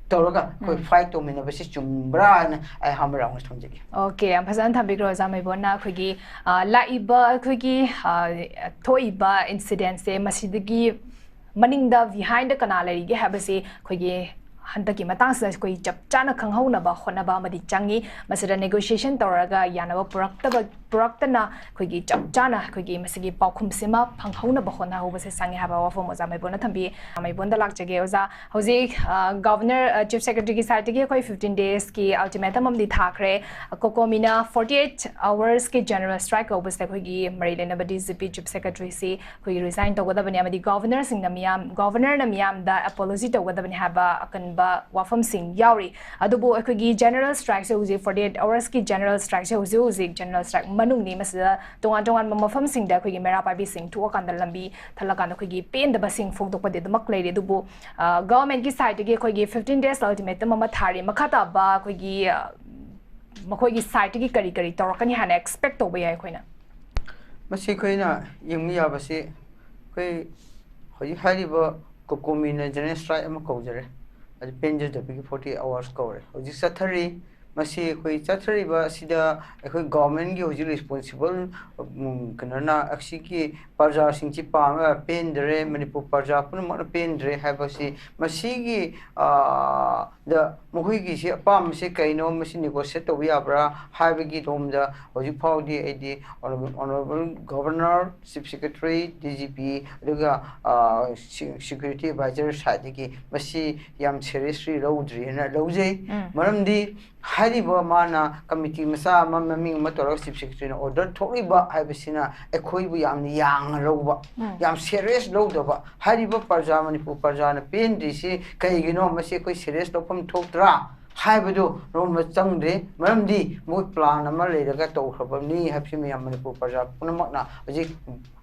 ꯇꯧꯔꯒ ꯑꯩꯈꯣꯏ fight ꯇꯧꯃꯤꯟꯅꯕꯁꯤ ꯆꯨꯝꯕ꯭ꯔꯥ ꯍꯥꯏꯅ ꯑꯩ ꯑꯍꯥꯟꯕ round ꯊꯝꯖꯒꯦ꯫ Okay, ꯌꯥꯝ ꯐꯖꯅ ꯊꯝꯕꯤꯈ꯭ꯔꯣ ꯑꯣꯖꯥ ꯃꯥꯏꯕꯣꯟꯅ꯫ ꯑꯩꯈꯣꯏꯒꯤ, ꯑ, ꯂꯥꯛꯏꯕ ꯑꯩꯈꯣꯏꯒꯤ, ꯑ, ꯊꯣꯛꯏꯕ incidentꯁꯦ, ꯃꯁꯤꯗꯒꯤ ꯃꯅꯤꯡꯗ behindꯗ ꯀꯅꯥ ꯂꯩꯔꯤꯒꯦ ꯍꯥꯏꯕꯁꯤ ꯑꯩꯈꯣꯏꯒꯤ ꯍꯟꯗꯛꯀꯤ ꯃꯇꯥꯡꯁꯤꯗ ꯑꯩꯈꯣꯏ ꯆꯞ ꯆꯥꯅ ꯈꯪꯍꯧꯅꯕ ꯍꯣꯠꯅꯕ ꯑꯃꯗꯤ ꯆꯪꯉꯤ꯫ ꯃꯁꯤꯗ negotiation ꯇꯧꯔꯒ ꯌꯥꯅꯕ ꯄꯨꯔꯛꯇꯕ, ꯄꯨꯔꯛꯇꯅ ꯑꯩꯈꯣꯏꯒꯤ ꯆꯞ ꯆꯥꯅ ꯑꯩꯈꯣꯏꯒꯤ ꯃꯁꯤꯒꯤ ꯄꯥꯎꯈꯨꯝꯁꯤꯃ ꯐꯪꯍꯧꯅꯕ ꯍꯣꯠꯅꯍꯧꯕꯁꯦ ꯆꯪꯉꯦ ꯍꯥꯏꯕ ꯋꯥꯐꯝ ꯑꯣꯖꯥ ꯃꯥꯏꯕꯣꯟꯅ ꯊꯝꯕꯤ꯫ ꯃꯥꯏꯕꯣꯟꯗ ꯂꯥꯛꯆꯒꯦ ꯑꯣꯖꯥ꯫ ꯍꯧꯖꯤꯛ, ꯑ, Governor, ꯑ, Chief Secretaryꯒꯤ sideꯇꯒꯤ ꯑꯩꯈꯣꯏ fifteen daysꯀꯤ ultimatum ꯑꯃꯗꯤ ꯊꯥꯈ꯭ꯔꯦ꯫ COCOMIꯅ forty eight hoursꯀꯤ general strike ꯀꯧꯕꯁꯤꯗ ꯑꯩꯈꯣꯏꯒꯤ ꯃꯔꯤ ꯂꯩꯅꯕ DGP, Chief Secretaryꯁꯤ ꯑꯩꯈꯣꯏꯒꯤ resign ꯇꯧꯒꯗꯕꯅꯤ ꯑꯃꯗꯤ Governorꯁꯤꯡꯅ ꯃꯤꯌꯥꯝ, Governorꯅ ꯃꯤꯌꯥꯝꯗ apology ꯇꯧꯒꯗꯕꯅꯤ ꯍꯥꯏꯕ ꯑꯀꯟꯕ ꯋꯥꯐꯝꯁꯤꯡ ꯌꯥꯎꯔꯤ꯫ ꯑꯗꯨꯕꯨ ꯑꯩꯈꯣꯏꯒꯤ general strikeꯁꯦ ꯍꯧꯖꯤꯛ forty eight hoursꯀꯤ general strikeꯁꯦ ꯍꯧꯖꯤꯛ ꯍꯧꯖꯤꯛ general strike ꯃꯅꯨꯡꯅꯤ꯫ ꯃꯁꯤꯗ ꯇꯣꯉꯥꯟ ꯇꯣꯉꯥꯟꯕ ꯃꯐꯝꯁꯤꯡꯗ ꯑꯩꯈꯣꯏꯒꯤ ꯃꯩꯔꯥ ꯄꯥꯏꯕꯤꯁꯤꯡ ꯊꯣꯛꯑꯀꯥꯟꯗ ꯂꯝꯕꯤ ꯊꯠꯂꯀꯥꯟꯗ ꯑꯩꯈꯣꯏꯒꯤ ꯄꯦꯟꯗꯕꯁꯤꯡ ꯐꯣꯡꯗꯣꯛꯄꯗꯤ ꯑꯗꯨꯃꯛ ꯂꯩꯔꯤ꯫ ꯑꯗꯨꯕꯨ ꯒꯚꯔꯟꯃꯦꯟꯠꯀꯤ ꯁꯥꯏꯠꯇꯒꯤ ꯑꯩꯈꯣꯏꯒꯤ fifteen days ultimatum ꯑꯃ ꯊꯥꯔꯤ꯫ ꯃꯈꯥ ꯇꯥꯕ ꯑꯩꯈꯣꯏꯒꯤ ꯑ, ꯃꯈꯣꯏꯒꯤ ꯁꯥꯏꯠꯇꯒꯤ ꯀꯔꯤ ꯀꯔꯤ ꯇꯧꯔꯛꯀꯅꯤ ꯍꯥꯏꯅ ꯑꯦꯛꯁꯄꯦꯛ ꯇꯧꯕ ꯌꯥꯏ ꯑꯩꯈꯣꯏꯅ? ꯃꯁꯤ ꯑꯩꯈꯣꯏꯅ ꯌꯦꯡꯕ ꯌꯥꯕꯁꯤ, ꯑꯩꯈꯣꯏ ꯍꯧꯖꯤꯛ ꯍꯥꯏꯔꯤꯕ ꯀꯣꯀꯣꯃꯤꯅ ꯖꯦꯅꯔꯦꯜ ꯁ꯭ꯇ꯭ꯔꯥꯏꯛ ꯑꯃ ꯀꯧꯖꯔꯦ, ꯑꯗꯨ ꯄꯦꯟꯖꯗꯕꯒꯤ forty eight hours ꯀꯧꯔꯦ꯫ ꯍꯧꯖꯤꯛ ꯆꯠꯊꯔꯤ꯫ ꯃꯁꯤ ꯑꯩꯈꯣꯏ ꯆꯠꯊꯔꯤꯕ ꯑꯁꯤꯗ ꯑꯩꯈꯣꯏ ꯒꯚꯔꯟꯃꯦꯟꯠꯀꯤ ꯍꯧꯖꯤꯛ ꯔꯦꯁꯄꯣꯟꯁꯤꯕꯜ, ꯎꯝ, ꯀꯩꯅꯣꯅ ꯑꯁꯤꯒꯤ ꯄ꯭ꯔꯖꯥꯁꯤꯡꯁꯤ ꯄꯥꯝ-, ꯄꯦꯟꯗ꯭ꯔꯦ, ꯃꯅꯤꯄꯨꯔ ꯄ꯭ꯔꯖꯥ ꯄꯨꯝꯅꯃꯛꯅ ꯄꯦꯟꯗ꯭ꯔꯦ ꯍꯥꯏꯕꯁꯤ, ꯃꯁꯤꯒꯤ, ꯑ, ꯗ ꯃꯈꯣꯏꯒꯤꯁꯤ ꯑꯄꯥꯝꯕꯁꯤ ꯀꯩꯅꯣ, ꯃꯁꯤ ꯅꯦꯒꯣꯁꯤꯌꯦꯠ ꯇꯧꯕ ꯌꯥꯕ꯭ꯔꯥ ꯍꯥꯏꯕꯒꯤ ꯂꯣꯝꯗ ꯍꯧꯖꯤꯛ ꯐꯥꯎꯗꯤ ꯑꯩꯗꯤ honourable governor, chief secretary, D G P, ꯑꯗꯨꯒ, ꯑ, ꯁꯤ-, ꯁꯦꯀ꯭ꯌꯨꯔꯤꯇꯤ ꯑꯦꯗꯚꯥꯏꯖꯔ ꯁꯥꯏꯠꯇꯒꯤ ꯃꯁꯤ ꯌꯥꯝ ꯁꯦꯔꯤꯌꯁꯂꯤ ꯂꯧꯗ꯭ꯔꯤꯅ ꯂꯧꯖꯩ꯫ ꯎꯝ꯫ ꯃꯔꯝꯗꯤ ꯍꯥꯏꯔꯤꯕ ꯃꯥꯅ ꯀꯃꯤꯇꯤ ꯃꯆꯥ ꯑꯃ ꯃꯃꯤꯡ ꯑꯃ ꯇꯧꯔꯒ ꯆꯤꯐ ꯁꯦꯀ꯭ꯔꯦꯇꯔꯤꯅ ꯑꯣꯔꯗꯔ ꯊꯣꯛꯂꯤꯕ ꯍꯥꯏꯕꯁꯤꯅ ꯑꯩꯈꯣꯏꯕꯨ ꯌꯥꯝꯅ ꯌꯥꯡꯅ ꯂꯧꯕ, ꯎꯝ꯫ ꯌꯥꯝ ꯁꯦꯔꯤꯌꯁ ꯂꯧꯗꯕ꯫ ꯍꯥꯏꯔꯤꯕ ꯄ꯭ꯔꯖꯥ, ꯃꯅꯤꯄꯨꯔ ꯄ꯭ꯔꯖꯥꯅ ꯄꯦꯟꯗ꯭ꯔꯤꯁꯤ ꯀꯩꯒꯤꯅꯣ? ꯃꯁꯤ ꯑꯩꯈꯣꯏ ꯁꯦꯔꯤꯌꯁ ꯂꯧꯐꯝ ꯊꯣꯛꯇ꯭ꯔꯥ ꯍꯥꯏꯕꯗꯨ ꯔꯣꯝꯗ ꯆꯪꯗ꯭ꯔꯦ꯫ ꯃꯔꯝꯗꯤ ꯃꯣꯏ ꯄ꯭ꯂꯥꯟ ꯑꯃ ꯂꯩꯔꯒ ꯇꯧꯈ꯭ꯔꯕꯅꯤ ꯍꯥꯏꯕꯁꯤ ꯃꯌꯥꯝ ꯃꯅꯤꯄꯨꯔ ꯄ꯭ꯔꯖꯥ ꯄꯨꯝꯅꯃꯛꯅ ꯍꯧꯖꯤꯛ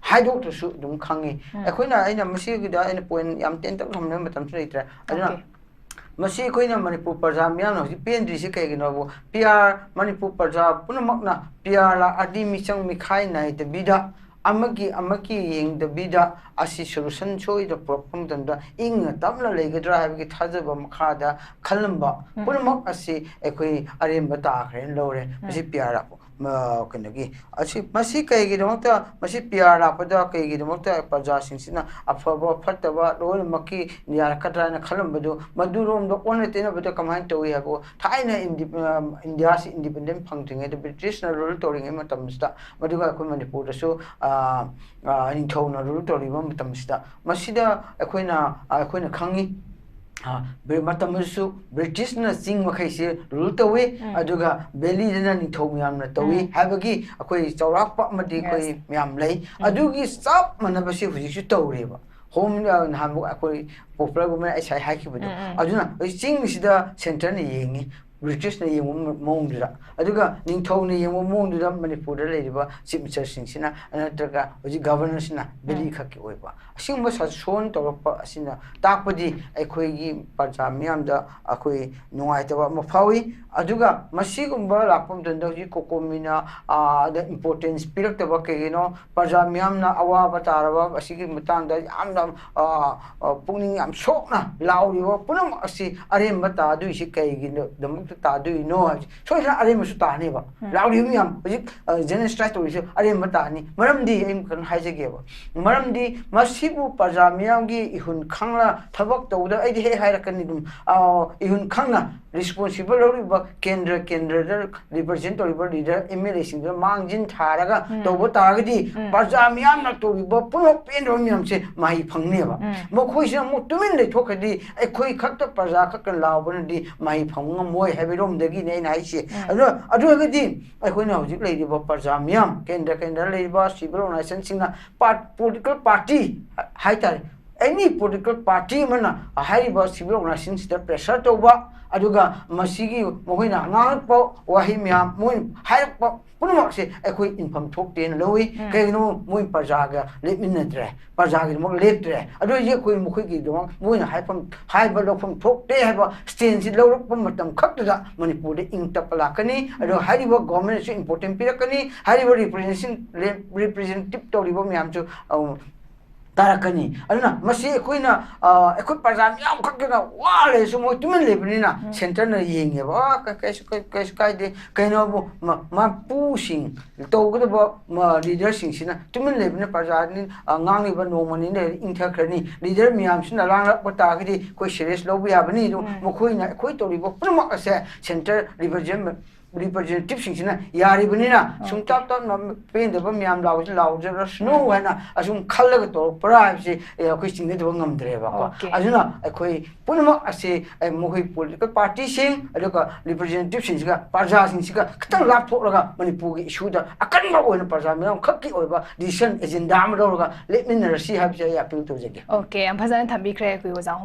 ꯍꯥꯏꯗꯣꯛꯇ꯭ꯔꯁꯨ ꯑꯗꯨꯝ ꯈꯪꯉꯤ꯫ ꯎꯝ꯫ ꯑꯩꯈꯣꯏꯅ, ꯑꯩꯅ ꯃꯁꯤꯒꯤꯗ ꯑꯩꯅ ꯄꯣꯏꯟꯠ ꯌꯥꯝ ꯇꯦꯟꯇꯛ ꯊꯝꯅꯕ ꯃꯇꯝꯁꯨ ꯂꯩꯇ꯭ꯔꯦ꯫ ꯑꯗꯨꯅ ꯑꯣꯀꯦ꯫ ꯃꯁꯤ ꯑꯩꯈꯣꯏꯅ ꯃꯅꯤꯄꯨꯔ ꯄ꯭ꯔꯖꯥ ꯃꯤꯌꯥꯝꯅ ꯍꯧꯖꯤꯛ ꯄꯦꯟꯗ꯭ꯔꯤꯁꯤ ꯀꯩꯒꯤꯅꯣꯕꯨ, ꯄꯤ ꯑꯥꯔ, ꯃꯅꯤꯄꯨꯔ ꯄ꯭ꯔꯖꯥ ꯄꯨꯝꯅꯃꯛꯅ ꯄꯤ ꯑꯥꯔ ꯂꯥꯛꯑꯗꯤ ꯃꯤꯆꯪ ꯃꯤꯈꯥꯏ ꯅꯥꯏꯗꯕꯤꯗ, ꯑꯃꯒꯤ ꯑꯃꯒꯤ ꯌꯦꯡꯗꯕꯤꯗ ꯑꯁꯤ ꯁꯣꯂꯨꯁꯟ ꯁꯣꯏꯗꯅ ꯄꯨꯔꯛꯄ ꯃꯇꯝꯗ ꯏꯪꯅ ꯇꯞꯅ ꯂꯩꯒꯗ꯭ꯔꯥ ꯍꯥꯏꯕꯒꯤ ꯊꯥꯖꯕ ꯃꯈꯥꯗ ꯈꯜꯂꯝꯕ ꯎꯝ꯫ ꯄꯨꯝꯅꯃꯛ ꯑꯁꯤ ꯑꯩꯈꯣꯏ ꯑꯔꯦꯝꯕ ꯇꯥꯈ꯭ꯔꯦꯅ ꯂꯧꯔꯦ꯫ ꯃꯁꯤ ꯎꯝ꯫ ꯄꯤ ꯑꯥꯔ ꯂꯥꯛꯄ, ꯃ-, ꯀꯩꯅꯣꯒꯤ, ꯑꯁꯤ, ꯃꯁꯤ ꯀꯩꯒꯤꯗꯃꯛꯇ, ꯃꯁꯤ ꯄꯤ ꯑꯥꯔ ꯂꯥꯛꯄꯗ ꯀꯩꯒꯤꯗꯃꯛꯇ ꯄ꯭ꯔꯖꯥꯁꯤꯡꯁꯤꯅ ꯑꯐꯕ ꯐꯠꯇꯕ ꯂꯣꯏꯅꯃꯛꯀꯤ ꯌꯥꯔꯛꯀꯗ꯭ꯔꯥ ꯍꯥꯏꯅ ꯈꯜꯂꯝꯕꯗꯨ, ꯃꯗꯨꯔꯣꯝꯗ ꯑꯣꯟꯅ ꯇꯩꯅꯕꯗ ꯀꯃꯥꯏꯅ ꯇꯧꯏ ꯍꯥꯏꯕꯨ, ꯊꯥꯏꯅ ꯏꯟꯗꯤ-, ꯑ, ꯏꯟꯗꯤꯌꯥꯁꯤ ꯏꯟꯗꯤꯄꯦꯟꯗꯦꯟ ꯐꯪꯗ꯭ꯔꯤꯉꯩꯗ, ꯕ꯭ꯔꯤꯇꯤꯁꯅ ꯔꯨꯜ ꯇꯧꯔꯤꯉꯩ ꯃꯇꯝꯁꯤꯗ, ꯃꯗꯨꯒ ꯑꯩꯈꯣꯏ ꯃꯅꯤꯄꯨꯔꯗꯁꯨ, ꯑ, ꯑ, ꯅꯤꯡꯊꯧꯅ ꯔꯨꯜ ꯇꯧꯔꯤꯕ ꯃꯇꯝꯁꯤꯗ, ꯃꯁꯤꯗ ꯑꯩꯈꯣꯏꯅ, ꯑꯩꯈꯣꯏꯅ ꯈꯪꯉꯤ, ꯑ, ꯕ꯭ꯔꯤ-, ꯃꯇꯝ ꯑꯗꯨꯁꯨ ꯕ꯭ꯔꯤꯇꯤꯁꯅ ꯆꯤꯡ ꯃꯈꯩꯁꯦ ꯔꯨꯜ ꯇꯧꯏ, ꯎꯝ꯫ ꯑꯗꯨꯒ ꯚꯦꯂꯤꯗꯅ ꯅꯤꯡꯊꯧ ꯃꯌꯥꯝꯅ ꯇꯧꯏ ꯎꯝ꯫ ꯍꯥꯏꯕꯒꯤ ꯑꯩꯈꯣꯏ ꯆꯥꯎꯔꯥꯛꯄ ꯑꯃꯗꯤ ꯑꯩꯈꯣꯏ Yes. ꯃꯌꯥꯝ ꯂꯩ꯫ ꯎꯝ꯫ ꯑꯗꯨꯒꯤ ꯆꯞ ꯃꯥꯟꯅꯕꯁꯤ ꯍꯧꯖꯤꯛꯁꯨ ꯇꯧꯔꯦꯕ꯫ ꯍꯣꯝ, ꯑ, ꯅꯍꯥꯟꯃꯨꯛ ꯑꯩꯈꯣꯏ ꯄꯣꯄꯨꯂꯔ ꯒꯣꯚꯔꯟꯃꯦꯟꯠ ꯑꯩ ꯉꯁꯥꯏ ꯍꯥꯏꯈꯤꯕꯗꯣ꯫ ꯎꯝ, ꯎꯝ꯫ ꯑꯗꯨꯅ ꯍꯧꯖꯤꯛ ꯆꯤꯡꯁꯤꯗ ꯁꯦꯟꯇꯔꯅ ꯌꯦꯡꯉꯤ, ꯕ꯭ꯔꯤꯇꯤꯁꯅ ꯌꯦꯡꯕ ꯃꯑꯣꯡꯗꯨꯗ, ꯑꯗꯨꯒ ꯅꯤꯡꯊꯧꯅ ꯌꯦꯡꯕ ꯃꯑꯣꯡꯗꯨꯗ ꯃꯅꯤꯄꯨꯔꯗ ꯂꯩꯔꯤꯕ ꯆꯤꯐ ꯃꯤꯅꯤꯁꯇꯔꯁꯤꯡꯁꯤꯅ, ꯅꯠꯇ꯭ꯔꯒ ꯍꯧꯖꯤꯛ ꯒꯚꯔꯅꯔꯁꯤꯅ ꯚꯦꯂꯤ ꯈꯛꯀꯤ ꯑꯣꯏꯕ ꯑꯁꯤꯒꯨꯝꯕ ꯁꯥꯁꯣꯟ ꯇꯧꯔꯛꯄ ꯑꯁꯤꯅ ꯇꯥꯛꯄꯗꯤ ꯑꯩꯈꯣꯏꯒꯤ ꯄ꯭ꯔꯖꯥ ꯃꯤꯌꯥꯝꯗ ꯑꯩꯈꯣꯏ ꯅꯨꯡꯉꯥꯏꯇꯕ ꯑꯃ ꯐꯥꯎꯏ꯫ ꯑꯗꯨꯒ ꯃꯁꯤꯒꯨꯝꯕ ꯂꯥꯛꯄ ꯃꯇꯝꯗ ꯍꯧꯖꯤꯛ ꯀꯣꯀꯣꯃꯤꯅ, ꯑꯥ, ꯗ ꯏꯝꯄꯣꯔꯇꯦꯟꯁ ꯄꯤꯔꯛꯇꯕ ꯀꯩꯒꯤꯅꯣ? ꯄ꯭ꯔꯖꯥ ꯃꯤꯌꯥꯝꯅ ꯑꯋꯥꯕ ꯇꯥꯔꯕ ꯑꯁꯤꯒꯤ ꯃꯇꯥꯡꯗ ꯌꯥꯝꯅ, ꯑꯥ, ꯑꯥ, ꯄꯨꯛꯅꯤꯡ ꯌꯥꯝ ꯁꯣꯛꯅ ꯂꯥꯎꯔꯤꯕ ꯄꯨꯝꯅꯃꯛ ꯑꯁꯤ ꯑꯔꯦꯝꯕ ꯇꯥꯗꯣꯏꯁꯤ ꯀꯩꯒꯤꯗꯃꯛꯇ ꯇꯥꯗꯣꯏꯅꯣ ꯍꯥꯏꯕꯁꯤ ꯁꯣꯏꯗꯅ ꯑꯔꯦꯝꯕꯁꯨ ꯇꯥꯅꯦꯕ꯫ ꯎꯝ꯫ ꯂꯥꯎꯔꯤꯕ ꯃꯌꯥꯝ ꯍꯧꯖꯤꯛ, ꯑ, ꯖꯦꯅꯣꯁꯥꯏꯠ ꯇꯧꯔꯤꯁꯦ ꯑꯔꯦꯝꯕ ꯇꯥꯅꯤ꯫ ꯃꯔꯝꯗꯤ ꯑꯩ ꯈꯤꯇꯪ ꯍꯥꯏꯖꯒꯦꯕ꯫ ꯃꯔꯝꯗꯤ ꯃꯁꯤꯕꯨ ꯄ꯭ꯔꯖꯥ ꯃꯤꯌꯥꯝꯒꯤ ꯏꯍꯨꯟ ꯈꯪꯅ ꯊꯕꯛ ꯇꯧꯕꯗ ꯑꯩꯗꯤ ꯍꯦꯛ ꯍꯥꯏꯔꯛꯀꯅꯤ ꯑꯗꯨꯝ, ꯑ, ꯏꯍꯨꯟ ꯈꯪꯅ ꯔꯦꯁꯄꯣꯟꯁꯤꯕꯜ ꯂꯧꯔꯤꯕ ꯀꯦꯟꯗ꯭ꯔ, ꯀꯦꯟꯗ꯭ꯔꯗ ꯔꯤꯄ꯭ꯔꯖꯦꯟ ꯇꯧꯔꯤꯕ ꯂꯤꯗꯔ ꯑꯦꯝ ꯑꯦꯜ ꯑꯦꯁꯤꯡꯗꯨꯅ ꯃꯥꯡꯖꯤꯟ ꯊꯥꯔꯒ ꯎꯝ꯫ ꯇꯧꯕ ꯇꯥꯔꯒꯗꯤ ꯎꯝ꯫ ꯄ꯭ꯔꯖꯥ ꯃꯤꯌꯥꯝꯅ ꯇꯧꯔꯤꯕ ꯄꯨꯝꯅꯃꯛ ꯄꯦꯟꯗꯕ ꯃꯌꯥꯝꯁꯦ ꯃꯍꯩ ꯐꯪꯅꯦꯕ꯫ ꯎꯝ꯫ ꯃꯈꯣꯏꯁꯤꯅ ꯑꯃꯨꯛ ꯇꯨꯃꯤꯟ ꯂꯩꯊꯣꯛꯈ꯭ꯔꯗꯤ ꯑꯩꯈꯣꯏ ꯈꯛꯇ ꯄ꯭ꯔꯖꯥ ꯈꯛꯇ ꯂꯥꯎꯕꯅꯗꯤ ꯃꯍꯩ ꯐꯪꯕ ꯉꯝꯃꯣꯏ ꯍꯥꯏꯕꯔꯣꯝꯗꯒꯤꯅꯦ ꯑꯩꯅ ꯍꯥꯏꯁꯦ꯫ ꯎꯝ꯫ ꯑꯗꯨ, ꯑꯗꯨ ꯑꯣꯏꯔꯒꯗꯤ ꯑꯩꯈꯣꯏꯅ ꯍꯧꯖꯤꯛ ꯂꯩꯔꯤꯕ ꯄ꯭ꯔꯖꯥ ꯃꯤꯌꯥꯝ, ꯀꯦꯟꯗ꯭ꯔ ꯀꯦꯟꯗ꯭ꯔ ꯂꯩꯔꯤꯕ ꯁꯤꯚꯤꯜ ꯑꯣꯔꯒꯅꯥꯏꯖꯦꯁꯟꯁꯤꯡꯅ ꯄꯥꯔꯠ-, ꯄꯣꯂꯤꯇꯤꯀꯦꯜ ꯄꯥꯔꯇꯤ ꯍꯥꯏꯇꯥꯔꯦ, ꯑꯦꯅꯤ ꯄꯣꯂꯤꯇꯤꯀꯦꯜ ꯄꯥꯔꯇꯤ ꯑꯃꯅ ꯍꯥꯏꯔꯤꯕ ꯁꯤꯚꯤꯜ ꯑꯣꯔꯒꯅꯥꯏꯖꯦꯁꯟꯁꯤꯗ ꯄ꯭ꯔꯦꯁꯔ ꯇꯧꯕ, ꯑꯗꯨꯒ ꯃꯁꯤꯒꯤ ꯃꯈꯣꯏꯅ ꯉꯥꯡꯂꯛꯄ ꯋꯥꯍꯩ ꯃꯌꯥꯝ, ꯃꯣꯏꯅ ꯍꯥꯏꯔꯛꯄ ꯄꯨꯝꯅꯃꯛꯁꯦ ꯑꯩꯈꯣꯏ ꯏꯟꯐꯝ ꯊꯣꯛꯇꯦꯅ ꯂꯧꯏ꯫ ꯎꯝ꯫ ꯀꯩꯒꯤꯅꯣ? ꯃꯣꯏ ꯄ꯭ꯔꯖꯥꯒ ꯂꯦꯞꯃꯤꯟꯅꯗ꯭ꯔꯦ, ꯄ꯭ꯔꯖꯥꯒꯤꯗꯃꯛ ꯂꯦꯞꯇ꯭ꯔꯦ꯫ ꯑꯗꯨ ꯑꯣꯏꯔꯗꯤ ꯑꯩꯈꯣꯏ ꯃꯈꯣꯏꯒꯤꯗꯃꯛ ꯃꯣꯏꯅ ꯍꯥꯏꯐꯝ, ꯍꯥꯏꯕ ꯂꯧꯐꯝ ꯊꯣꯛꯇꯦ ꯍꯥꯏꯕ ꯁ꯭ꯇꯦꯟꯁꯤ ꯂꯧꯔꯛꯄ ꯃꯇꯝ ꯈꯛꯇꯗ ꯃꯅꯤꯄꯨꯔꯗ ꯏꯪ ꯇꯞꯄ ꯂꯥꯛꯀꯅꯤ꯫ ꯑꯗꯨꯒ ꯎꯝ꯫ ꯍꯥꯏꯔꯤꯕ ꯒꯣꯔꯃꯦꯟꯅꯁꯨ ꯏꯝꯄꯣꯔꯇꯦꯟ ꯄꯤꯔꯛꯀꯅꯤ, ꯍꯥꯏꯔꯤꯕ ꯔꯤꯄ꯭ꯔꯖꯦꯟꯇꯦꯁꯟ-, ꯔꯤꯄ꯭ꯔꯖꯦꯟꯇꯦꯇꯤꯞ ꯇꯧꯔꯤꯕ ꯃꯌꯥꯝꯁꯨ, ꯑ, ꯇꯥꯔꯛꯀꯅꯤ꯫ ꯑꯗꯨꯅ ꯃꯁꯤ ꯑꯩꯈꯣꯏꯅ, ꯑ, ꯑꯩꯈꯣꯏ ꯄ꯭ꯔꯖꯥ ꯃꯤꯌꯥꯝ ꯈꯛꯇꯅ ꯋꯥ ꯂꯩꯔꯁꯨ ꯃꯣꯏ ꯇꯨꯃꯤꯟ ꯂꯩꯕꯅꯤꯅ ꯎꯝ꯫ ꯁꯦꯟꯇꯔꯅ ꯌꯦꯡꯉꯦꯕ, "ꯑ, ꯀ-, ꯀꯩꯁꯨ, ꯀꯩ-, ꯀꯩꯁꯨ ꯀꯥꯏꯗꯦ, ꯀꯩꯅꯣꯕꯨ ꯃ-, ꯃꯄꯨꯁꯤꯡ ꯇꯧꯒꯗꯕ, ꯃ-, ꯂꯤꯗꯔꯁꯤꯡꯁꯤꯅ ꯇꯨꯃꯤꯟ ꯂꯩꯕꯅ ꯄ꯭ꯔꯖꯥꯅꯤ, ꯑ, ꯉꯥꯡꯂꯤꯕ ꯅꯣꯡꯃ ꯅꯤꯅꯤ ꯂꯩꯔꯗꯤ ꯏꯪꯊꯈ꯭ꯔꯅꯤ꯫ ꯂꯤꯗꯔ ꯃꯌꯥꯝꯁꯤꯅ ꯂꯥꯡꯂꯛꯄ ꯇꯥꯔꯒꯗꯤ ꯑꯩꯈꯣꯏ ꯁꯦꯔꯤꯌꯁ ꯂꯧꯕ ꯌꯥꯕꯅꯤ꯫ ꯑꯗꯨ ꯎꯝ꯫ ꯃꯈꯣꯏꯅ ꯑꯩꯈꯣꯏ ꯇꯧꯔꯤꯕ ꯄꯨꯝꯅꯃꯛ ꯑꯁꯦ ꯁꯦꯟꯇꯔ ꯔꯤꯄ꯭ꯔꯖꯦꯟ-, ꯔꯤꯄ꯭ꯔꯖꯦꯟꯇꯦꯇꯤꯞꯁꯤꯡꯁꯤꯅ ꯌꯥꯔꯤꯕꯅꯤꯅ ꯑꯣꯀꯦ꯫ ꯁꯨꯝ ꯇꯞ ꯇꯞꯅ ꯄꯦꯟꯗꯕ ꯃꯌꯥꯝ ꯂꯥꯎꯁꯤ ꯂꯥꯎꯖꯔꯁꯅꯨ ꯎꯝ꯫ ꯍꯥꯏꯅ ꯑꯁꯨꯝ ꯈꯜꯂꯒ ꯇꯧꯔꯛꯄ꯭ꯔꯥ ꯍꯥꯏꯕꯁꯤ, ꯑꯦ, ꯑꯩꯈꯣꯏ ꯆꯤꯡꯅꯗꯕ ꯉꯝꯗ꯭ꯔꯦꯕꯀꯣ꯫ ꯑꯣꯀꯦ꯫ ꯑꯗꯨꯅ ꯑꯩꯈꯣꯏ ꯄꯨꯝꯅꯃꯛ ꯑꯁꯤ, ꯑꯦ, ꯃꯈꯣꯏ ꯄꯣꯂꯤꯇꯤꯀꯦꯜ ꯄꯥꯔꯇꯤꯁꯤꯡ, ꯑꯗꯨꯒ ꯔꯤꯄ꯭ꯔꯖꯦꯟꯇꯦꯇꯤꯞꯁꯤꯡꯁꯤꯒ, ꯄ꯭ꯔꯖꯥꯁꯤꯡꯁꯤꯒ ꯈꯤꯇꯪ ꯎꯝ꯫ ꯂꯥꯞꯊꯣꯛꯂꯒ ꯃꯅꯤꯄꯨꯔꯒꯤ ꯏꯁꯨꯗ ꯑꯀꯟꯕ ꯑꯣꯏꯅ ꯄ꯭ꯔꯖꯥ ꯃꯤꯌꯥꯝ ꯈꯛꯀꯤ ꯑꯣꯏꯕ ꯗꯤꯁꯤꯖꯟ ꯑꯦꯖꯦꯟꯗꯥ ꯑꯃ ꯂꯧꯔꯒ ꯂꯦꯞꯃꯤꯟꯅꯔꯁꯤ ꯍꯥꯏꯕꯁꯤ ꯑꯩ ꯑꯄꯤꯜ ꯇꯧꯖꯒꯦ꯫ ꯑꯣꯀꯦ, ꯌꯥꯝ ꯐꯖꯅ ꯊꯝꯕꯤꯈ꯭ꯔꯦ ꯑꯩꯈꯣꯏ ꯑꯣꯖꯥ꯫